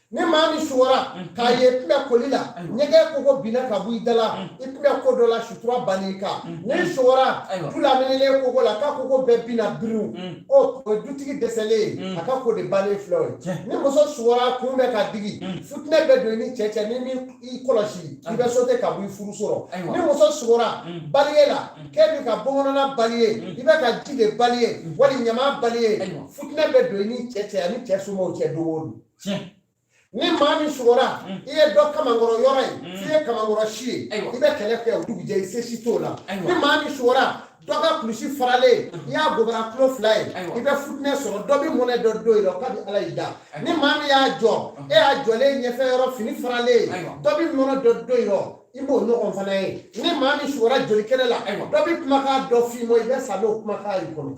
Ni maa min sugora k'a ye i tun bɛ koli la, ɲɛgɛn koko binna ka bɔ i da la, i tun bɛ ko dɔ la, sutura bann'i kan. Ni sugora du laminilen koko la, k'a koko bɛɛ binna biriw, o ye dutigi dɛsɛlen ye, a ka ko de bannen filɛ o ye. Ni muso sugora kun bɛ ka digi, futinɛ bɛ don i ni cɛ cɛ, ni min i kɔlɔsi, i bɛ sote ka bɔ i furuso rɔ. Ni muso sugora baliye la, k'e bɛ ka bɔnkɔnɔna baliye, i bɛ ka ji de baliye wali ɲama baliye, futinɛ bɛ don i ni cɛ cɛ ani cɛ somɔgɔw cɛ don o don. Ni maa min sugora i ye dɔ kamankɔrɔ yɔrɔ ye, f'i ye kamankɔrɔ si ye, i bɛ kɛlɛ kɛ, o dugujɛ i se si t'o la. Ni maa min sugora dɔ ka kulusi faralen, i y'a gobara tulo fila ye, i bɛ futinɛ sɔrɔ, dɔ bɛ mɔnɛ dɔ don i la kabi Ala y'i da. Ni maa min y'a jɔ, e y'a jɔlen ɲɛfɛ yɔrɔ fini faralen ye, dɔ bɛ mɔnɛ dɔ don i rɔ, i b'o ɲɔgɔn fana ye. Ni maa min sugora joli kɛnɛ la, dɔ bɛ kumakan dɔ f'i ma, i bɛ sa n'o kumakan y'i kɔnɔ.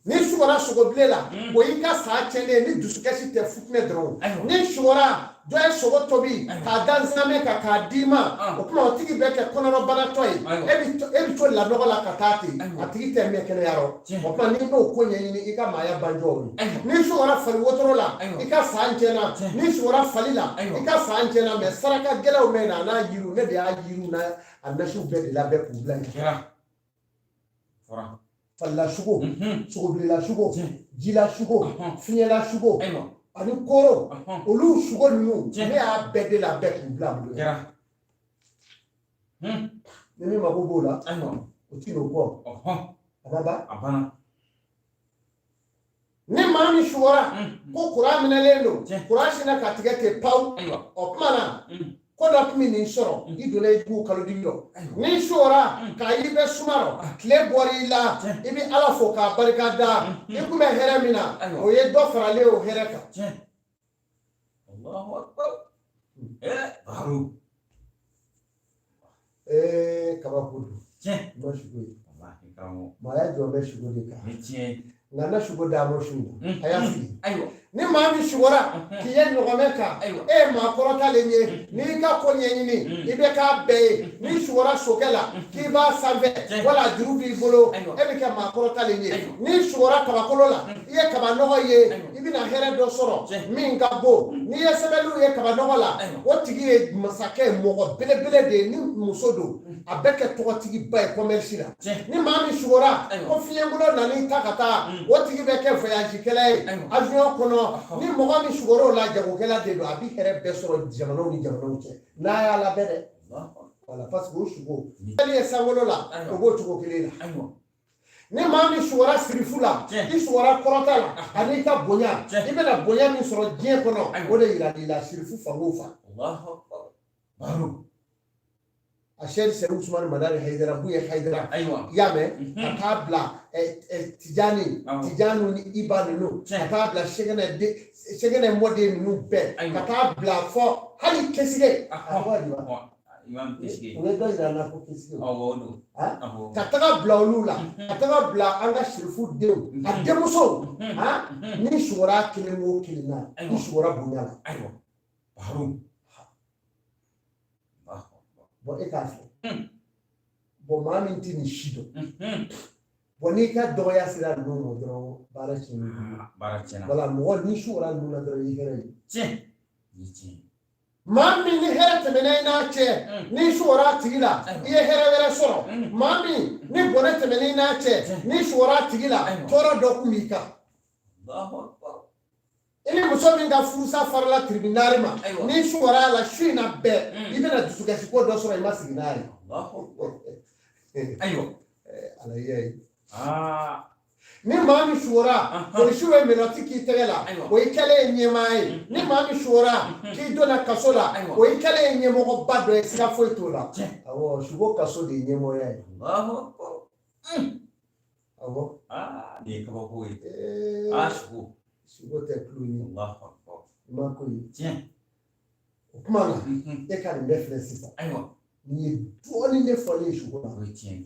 Ni sugora sogobilen la, o y'i ka sa tiɲɛnen ye, ni dusukasi tɛ, futinɛ dɔrɔn. Ni sugora dɔ ye sogo tobi k'a da nsamɛ kan k'a d'i ma, o tuma o tigi bɛ kɛ kɔnɔrɔbanatɔ ye, e bɛ to lanɔgɔ la ka taa ten, a tigi tɛ mɛn kɛnɛya rɔ. O tuma n'i m'o ko ɲɛɲini, i ka maaya banjɔ o ye. Ni sugora fali wotoro la, i ka san tiɲɛna. Ni sugora fali la, i ka san tiɲɛna. Mɛ saraka gɛlɛnw bɛ na a n'a yiriw, ne de y'a yiriw n'a a nasiw bɛɛ de labɛn k'u bila yen. Falila sugo, sogobilela sugo, jila sugo, fiɲɛla sugo ani koro, olu sugo ninnu, ne y'a bɛɛ de labɛn k'u bila bolo. Ni min mako b'o la, o ti n'o kɔ, a ma ban. A banna. Ni maa min sugora ko kuran minɛlen don, kuran sinna ka tigɛ ten pawu, o tuma na ko dɔ tun bɛ nin sɔrɔ, i donna i jugu kalodigi dɔ. Ni sugora k'a y'i bɛ suma rɔ, tile bɔra i la, i bɛ Ala fo k'a barika da, i tun bɛ hɛrɛ min na, o ye dɔ faralen o hɛrɛ kan. Allahu akbar. Baharu. Kabako don. Tiɲɛ. Ma sugo ye. Wallahi karamɔgɔ. Maaya jɔ bɛ sugo de kan. Ni tiɲɛ. Nka ne sugo d'a ma su in na, a y'a sigi. Ayiwa. Ni maa min sugora k'i ye ɲɔgɔmɛ kan, e ye maa kɔrɔtalen ye, n'i ka ko ɲɛɲini i bɛ k'a bɛɛ ye. N'i sugora sokɛ la k'i b'a sanfɛ wala juru b'i bolo, e bɛ kɛ maa kɔrɔtalen ye. N'i sugora kabakolo la, i ye kaba nɔgɔ ye, i bɛna hɛrɛ dɔ sɔrɔ min ka bon. N'i ye sɛbɛnniw ye kaba nɔgɔ la, o tigi ye masakɛ ye, mɔgɔ belebele de ye. Ni muso don, a bɛ kɛ tɔgɔtigiba ye commerce la. Ni maa min sugora ko fiɲɛkolo nan'i ta ka taa, o tigi bɛ kɛ voyagekɛla ye avion kɔnɔ. Ni mɔgɔ min sugora o la, jagokɛla de don, a bɛ hɛrɛ bɛɛ sɔrɔ jamanaw ni jamanaw cɛ n'a y'a labɛn dɛ. Wala, parce que o sugo hali ye sankolo la, o b'o cogo kelen la. Ni maa min sugora sirifu la, i sugora kɔrɔta la ani i ka bonya, i bɛna bonya min sɔrɔ diɲɛ kɔnɔ, o de yiral'i la sirifu fan o fan. A sɛri sɛri Usumani Madani Hayidara, Buye Hayidara, i y'a mɛn, ka taa bila Tijani, Tijani ni Iba ninnu, ka taa bila Sɛgɛnɛ mɔden ninnu bɛɛ, ka taa bila fɔ hali Kesige, a fɔ u ye dɔ yira n na ko Kesige, ka taga bila olu la, ka taga bila an ka sirifu denw, a denmusow. N'i sugora kelen o kelen na, i sugora bonya la. Bon, e k'a fɔ, bon, maa min tɛ nin si dɔn, bon, n'i ka dɔgɔya sera ninnu ma dɔrɔn, baara tiɲɛna i bolo. Baara tiɲɛna. Wala, mɔgɔ n'i sugora ninnu na dɔrɔn, i ye hɛrɛ ye. Tiɲɛ, ni tiɲɛ. Maa min ni hɛrɛ tɛmɛna i n'a cɛ, n'i sugora a tigi la, i ye hɛrɛ wɛrɛ sɔrɔ. Maa min ni bɔnɛ tɛmɛna i n'a cɛ, n'i sugora a tigi la, tɔɔrɔ dɔ kun b'i kan. I ni muso min ka furusa farala tribunal ma, n'i sugora a la su in na bɛɛ, i bɛna dusukasi ko dɔ sɔrɔ i ma sigi n'a ye. Ayiwa. Ala ye. Ni maa min sugora polisiw ye menottes k'i tɛgɛ la, o y'i kɛlen ye ɲɛmaa ye. Ni maa min sugora k'i donna kaso la, o y'i kɛlen ye ɲɛmɔgɔba dɔ ye, siga foyi t'o la. Awɔ, sugo kaso de ye ɲɛmɔgɔya ye. Awɔ. Nin ye kabako ye. Sugo. Sugo tɛ tulon ye. I ma ko ye. Tiɲɛ. O tuma na, e ka nin bɛɛ filɛ sisan. Ayiwa. Nin ye dɔɔnin de fɔlen ye sugo la. O ye tiɲɛ ye.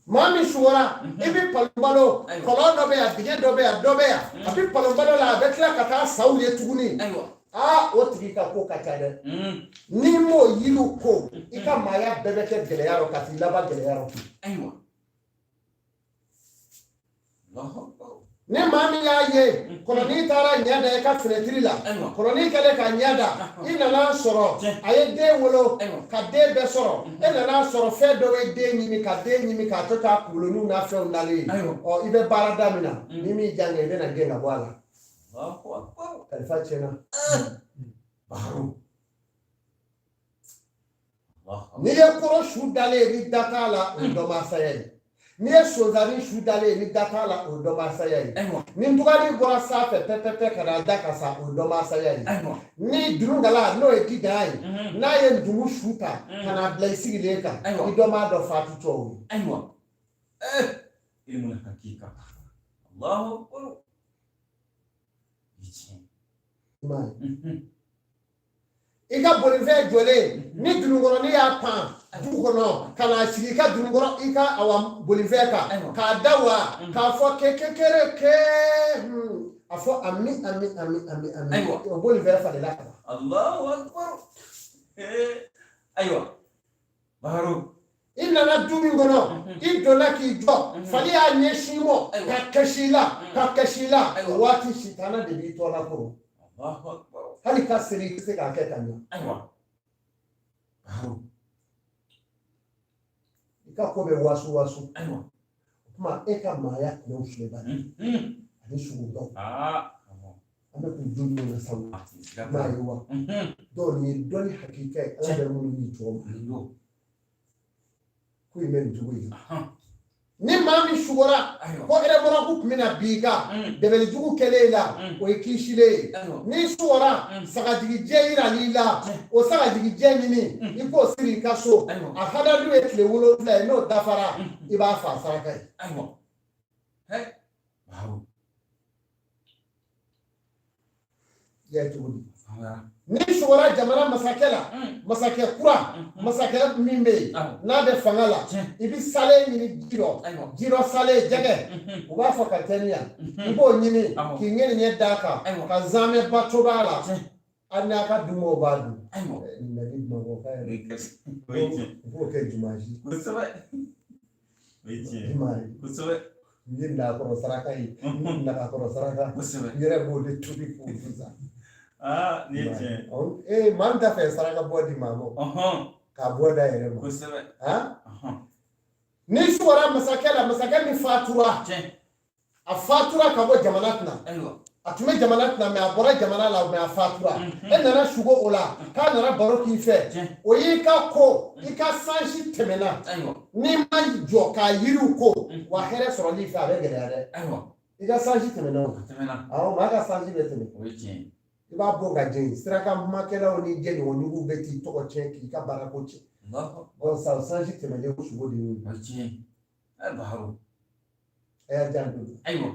Maa min sugora, i bɛ palonbalo, kɔlɔn dɔ bɛ yan, dingɛ dɔ bɛ yan, dɔ bɛ yan, a bɛ palonbalo la, a bɛ tila ka taa saw ye tuguni. Aa, o tigi ka ko ka ca dɛ. N'i m'o yiriw ko, i ka maaya bɛɛ bɛ kɛ gɛlɛya rɔ ka t'i laban gɛlɛya rɔ. Ayiwa. Ni maa min y'a ye kɔnɔnin taara ɲɛ da i ka finɛtiri la, kɔnɔnin kɛlen ka ɲɛ da, i nana sɔrɔ a ye den wolo ka den bɛɛ sɔrɔ, e nana sɔrɔ fɛn dɔ ye den ɲimi ka den ɲimi k'a to k'a kunkoloniw n'a fɛnw nalen ye. Ɔ, i bɛ baara daminɛ, ni min jan i bɛna gɛn ka bɔ a la. Kalifa tiɲɛna. N'i ye koro su dalen ye ni da t'a la, o ye dɔnbaasaya ye. N'i ye sonsannin su dalen ye ni da t'a la, o ye dɔnbaasaya ye. Ni ntugani bɔra sanfɛ pɛpɛpɛ ka na da ka sa, o ye dɔnbaasaya ye. Ni dununkala, n'o ye didan ye, n'a ye ntumu su ta ka n'a bila i sigilen kan, i dɔnbaa dɔ fatu tɔ o ye. Ayiwa. Ilmul hakika. Allahu akbar. I ka bolifɛn jɔlen, ni dununkɔrɔnin y'a pan du kɔnɔ ka na sigi i ka dununkɔrɔ, i ka awa bolifɛn kan k'a da wa k'a fɔ kekekere ke, a fɔ ami ami ami ami ami, o bolifɛn falenna ka ban. Allahu akbar. Ayiwa. Baru. I nana du min kɔnɔ, i donna k'i jɔ, fali y'a ɲɛsin mɔ ka kasi i la, ka kasi i la, o waati sitana de b'i tɔ la kɔrɔ. Hali ka seli i tɛ se k'a kɛ ka ɲɛ. I ka ko bɛ wasu wasu. Ayiwa. O tuma e ka maaya tɛmɛw filɛ bani ani sugubaw. An bɛ k'u dun ɲɔgɔn na sabu n'a ye wa. Dɔw nin ye dɔnni hakika ye, Ala bɛ minnu di jɔn ma. Ko in bɛ nin cogo in na. Ni maa min sugora ko ɛrɛmɔrɔku tun bɛna bin i kan, dɛmɛlijugu kɛlen i la, o ye kisilen ye. N'i sugora sagajigijɛ yiral'i la, o sagajigijɛ ɲini i k'o siri i ka so. A hadadu ye tile 7 ye, n'o dafara i b'a fa saraka ye. I y'a ye cogo di? N'i sugora jamana masakɛ la, masakɛ kura, masakɛ min bɛ yen n'a bɛ fanga la, i bɛ salen ɲini ji rɔ, ji rɔ salen jɛgɛ, u b'a fɔ ka tɛniya, i b'o ɲini k'i ŋɛniɲɛ d'a kan ka zamɛba tobi a la, hali n'a ka dunbaw b'a dun. Nin bɛ di Bamakɔ yɛrɛ, u b'o kɛ jumasi. Kosɛbɛ. N ye nakɔrɔ saraka ye, n ye nakɔrɔ saraka, n yɛrɛ b'o de tobi k'o dun sa. Aa, nin ye tiɲɛ ye. Ee, maa min t'a fɛ saraka bɔ di maa ma, k'a bɔ da yɛrɛ ma. Kosɛbɛ. N'i sugora masakɛ la, masakɛ min fatura, a fatura ka bɔ jamana kunna, a tun bɛ jamana kunna mais a bɔra jamana la, mais a fatura, e nana sugo o la k'a nana baro k'i fɛ, o y'i ka ko, i ka sansi tɛmɛna, n'i ma jɔ k'a yiriw ko, wa hɛrɛ sɔrɔli fɛ a bɛ gɛlɛya dɛ. I ka sansi tɛmɛna o, awɔ, maa ka sansi bɛ tɛmɛ. I b'a bɔ ka jɛ, siraka kumakɛlaw ni jɛɲɔgɔn juguw bɛ t'i tɔgɔ tiɲɛ k'i ka baarako tiɲɛ. Bon, sa sansi tɛmɛnen, o sugo de y'o ye. A y'a janto. Ayiwa.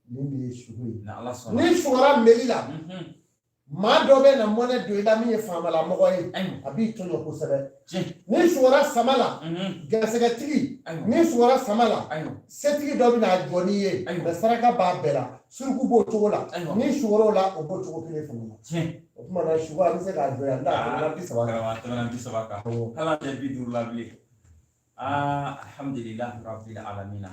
Nin de ye sugo ye. Ni Ala sɔnna. N'i sugora mairie la, maa dɔ bɛ na mɔnɛ don i la min ye faamalamɔgɔ ye, a b'i tɔɲɔ kosɛbɛ. N'i sugora sama la, garisɛgɛtigi, n'i sugora sama la, setigi dɔ bɛ n'a jɔ n'i ye, mais saraka b'a bɛɛ la, suruku b'o cogo la, n'i sugora o la, o b'o cogo kelen fana la. O tuma na sugo an bɛ se k'a jɔ yan, n'a tɛmɛna 30 kan. A tɛmɛna 30 kan. Hali an tɛ 50 la bilen. Aa, alhamdulilahi rabbil alamina.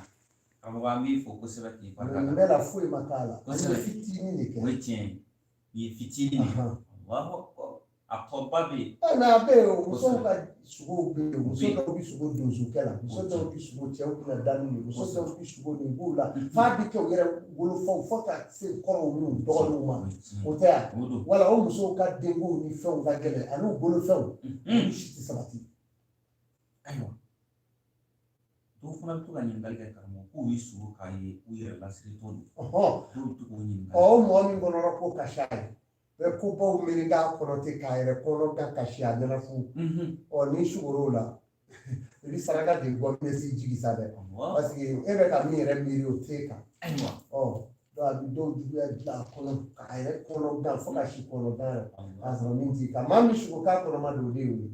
Karamɔgɔ, an b'i fo kosɛbɛ k'i barika da. Nin bɛɛ la foyi ma k'a la. An ye fitinin de kɛ. O ye tiɲɛ ye. Nin ye fitinin de ye. Allahu akbar. A tɔba bɛ yen. Ɛ, mais a bɛ yen o, musow ka sugow bɛ yen, muso dɔw bɛ sugo donsokɛ la, muso dɔw bɛ sugo cɛw kunna danni ye, muso dɔw bɛ sugo nin b'u la, f'a bɛ kɛ u yɛrɛ wolofaw fo ka se kɔrɔw n'u dɔgɔninw ma, o tɛ yan? Wala o musow ka denkow ni fɛnw ka gɛlɛn, ani u bolofɛnw, olu si tɛ sabati. Ayiwa, dɔw fana bɛ to ka ɲininkali kɛ, karamɔgɔ, k'u ye sugo k'a ye u yɛrɛ lasiritɔ don. Dɔw bɛ to k'o ɲininka. Ɔ, o mɔgɔ min kɔnɔra ko kasi a ye, bɛ kobaw miiri k'a kɔnɔ ten k'a yɛrɛ kɔnɔ ka kasi a ɲɛna fu. Ɔ, n'i sugor'o la, i bɛ saraka de bɔ min bɛ s'i jigi sa dɛ, parce que e bɛ ka min yɛrɛ miiri, o t'e kan. Ɔ, donc a bɛ dɔw juguya dilan a kɔnɔ k'a yɛrɛ kɔnɔ gan fo ka si kɔnɔ gan yɛrɛ, k'a sɔrɔ min t'i kan. Maa min sugo k'a kɔnɔma don, o de y'o ye.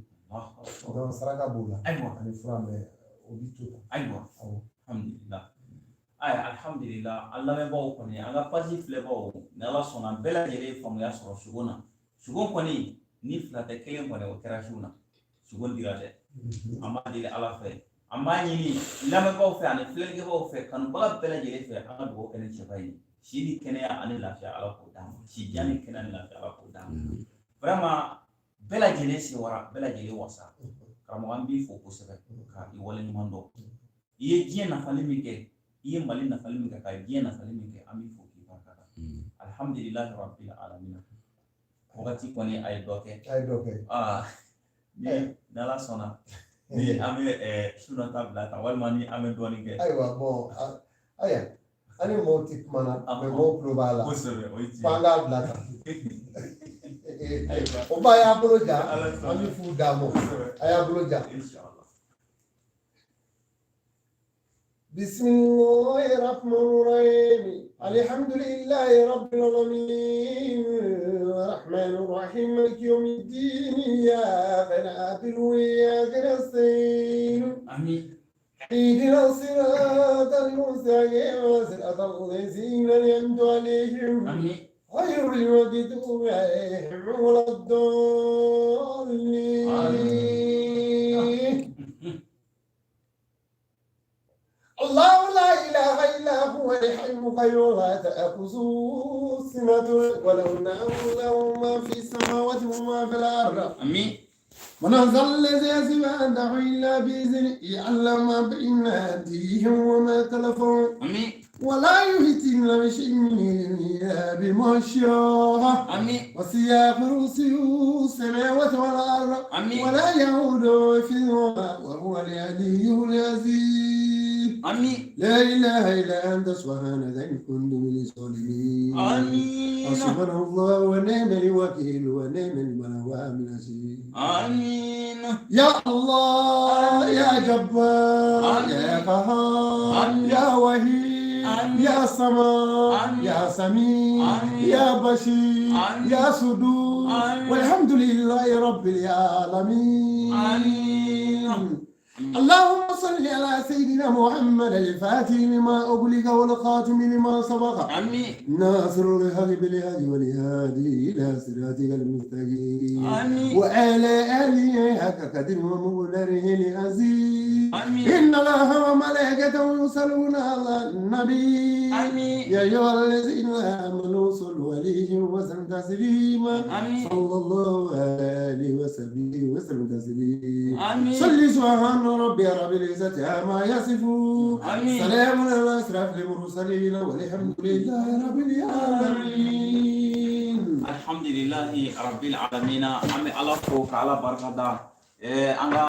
Donc saraka b'o la. Ani fura, mais o bɛ to tan. Ayiwa, alhamdulilah. Ayi, alhamdulilah. An lamɛnbaaw kɔni, an ka page filɛbaaw, ni Ala sɔnna, bɛɛ lajɛlen ye faamuya sɔrɔ sugo na. Sugo kɔni, ni fila tɛ kelen kɔni, o kɛra su na sugo dira dɛ. An b'a deli Ala fɛ, an b'a ɲini lamɛnbaaw fɛ ani filɛlikɛbaaw fɛ, kanubaga bɛɛ lajɛlen fɛ, an ka dugawu kɛ ni cɛba ye, si ni kɛnɛya ani lafiya, Ala k'o d'an ma, si jan ni kɛnɛya ni lafiya, Ala k'o d'an ma. Vraiment, bɛɛ lajɛlen sewara, bɛɛ lajɛlen wasa. Karamɔgɔ, an b'i fo kosɛbɛ ka i waleɲuman dɔn. I ye diɲɛ nafali min kɛ, i ye Mali nafali min kɛ, ka diɲɛ nafali min kɛ, an b'i fo k'i barika da. Alhamdulilahi rabbil alamina. Wagati kɔni, a ye dɔ kɛ. A ye dɔ kɛ. Aa, ni n'Ala sɔnna, ni an bɛ su nata bila tan, walima ni an bɛ dɔɔnin kɛ. Ayiwa, bon, ayiwa, an ni mɔgɔw tɛ kuma na, mais mɔgɔw tulo b'a la. Kosɛbɛ, o ye tiɲɛ. F'an k'a bila tan. O ba y'a bolo ja, an bɛ fu d'a ma, a y'a bolo ja. بسم الله الرحمن الرحيم، الحمد لله رب العالمين، الرحمن الرحيم، مالك يوم الدين، إياك نعبد وإياك نستعين، آمين. اهدنا الصراط المستقيم، صراط الذين أنعمت عليهم، آمين. غير المغضوب عليهم ولا الضالين. الله لا إله إلا هو الحي القيوم، لا تأخذه سنة ولا نوم، له ما في السماوات وما في الأرض. آمين. من ذا الذي يشفع عنده إلا بإذنه، يعلم ما بين أيديهم وما خلفهم، آمين. ولا يحيطون بشيء من علمه إلا بما شاء. آمين. وسع كرسيه السماوات والأرض، آمين. ولا يؤوده حفظهما وهو العلي العظيم. آمين. لا إله إلا أنت، سبحانك إني كنت من الظالمين. آمين. حسبنا الله ونعم الوكيل ونعم المولى ونعم النصير. آمين. يا الله، يا جبار، يا قهار، آمين. يا وهيب. يا سماء يا سميع يا بشير يا صدور والحمد لله رب العالمين. اللهم صل على سيدنا محمد الفاتح لما أغلق والخاتم لما سبق ناصر الحق بالهادي والهادي إلى صراطك المستقيم وعلى آله حق قدره ومقداره العظيم. إن الله وملائكته يصلون على النبي يا أيها الذين آمنوا صلوا عليه وسلموا تسليما. صلى الله عليه وسلم وسلم تسليما. صل سبحان ربي رب العزة عما يصفون. سلام على أشرف المرسلين والحمد لله رب العالمين. Alhamdulilahi rabbil alamina. An bɛ Ala fo ka Ala barika da. An ka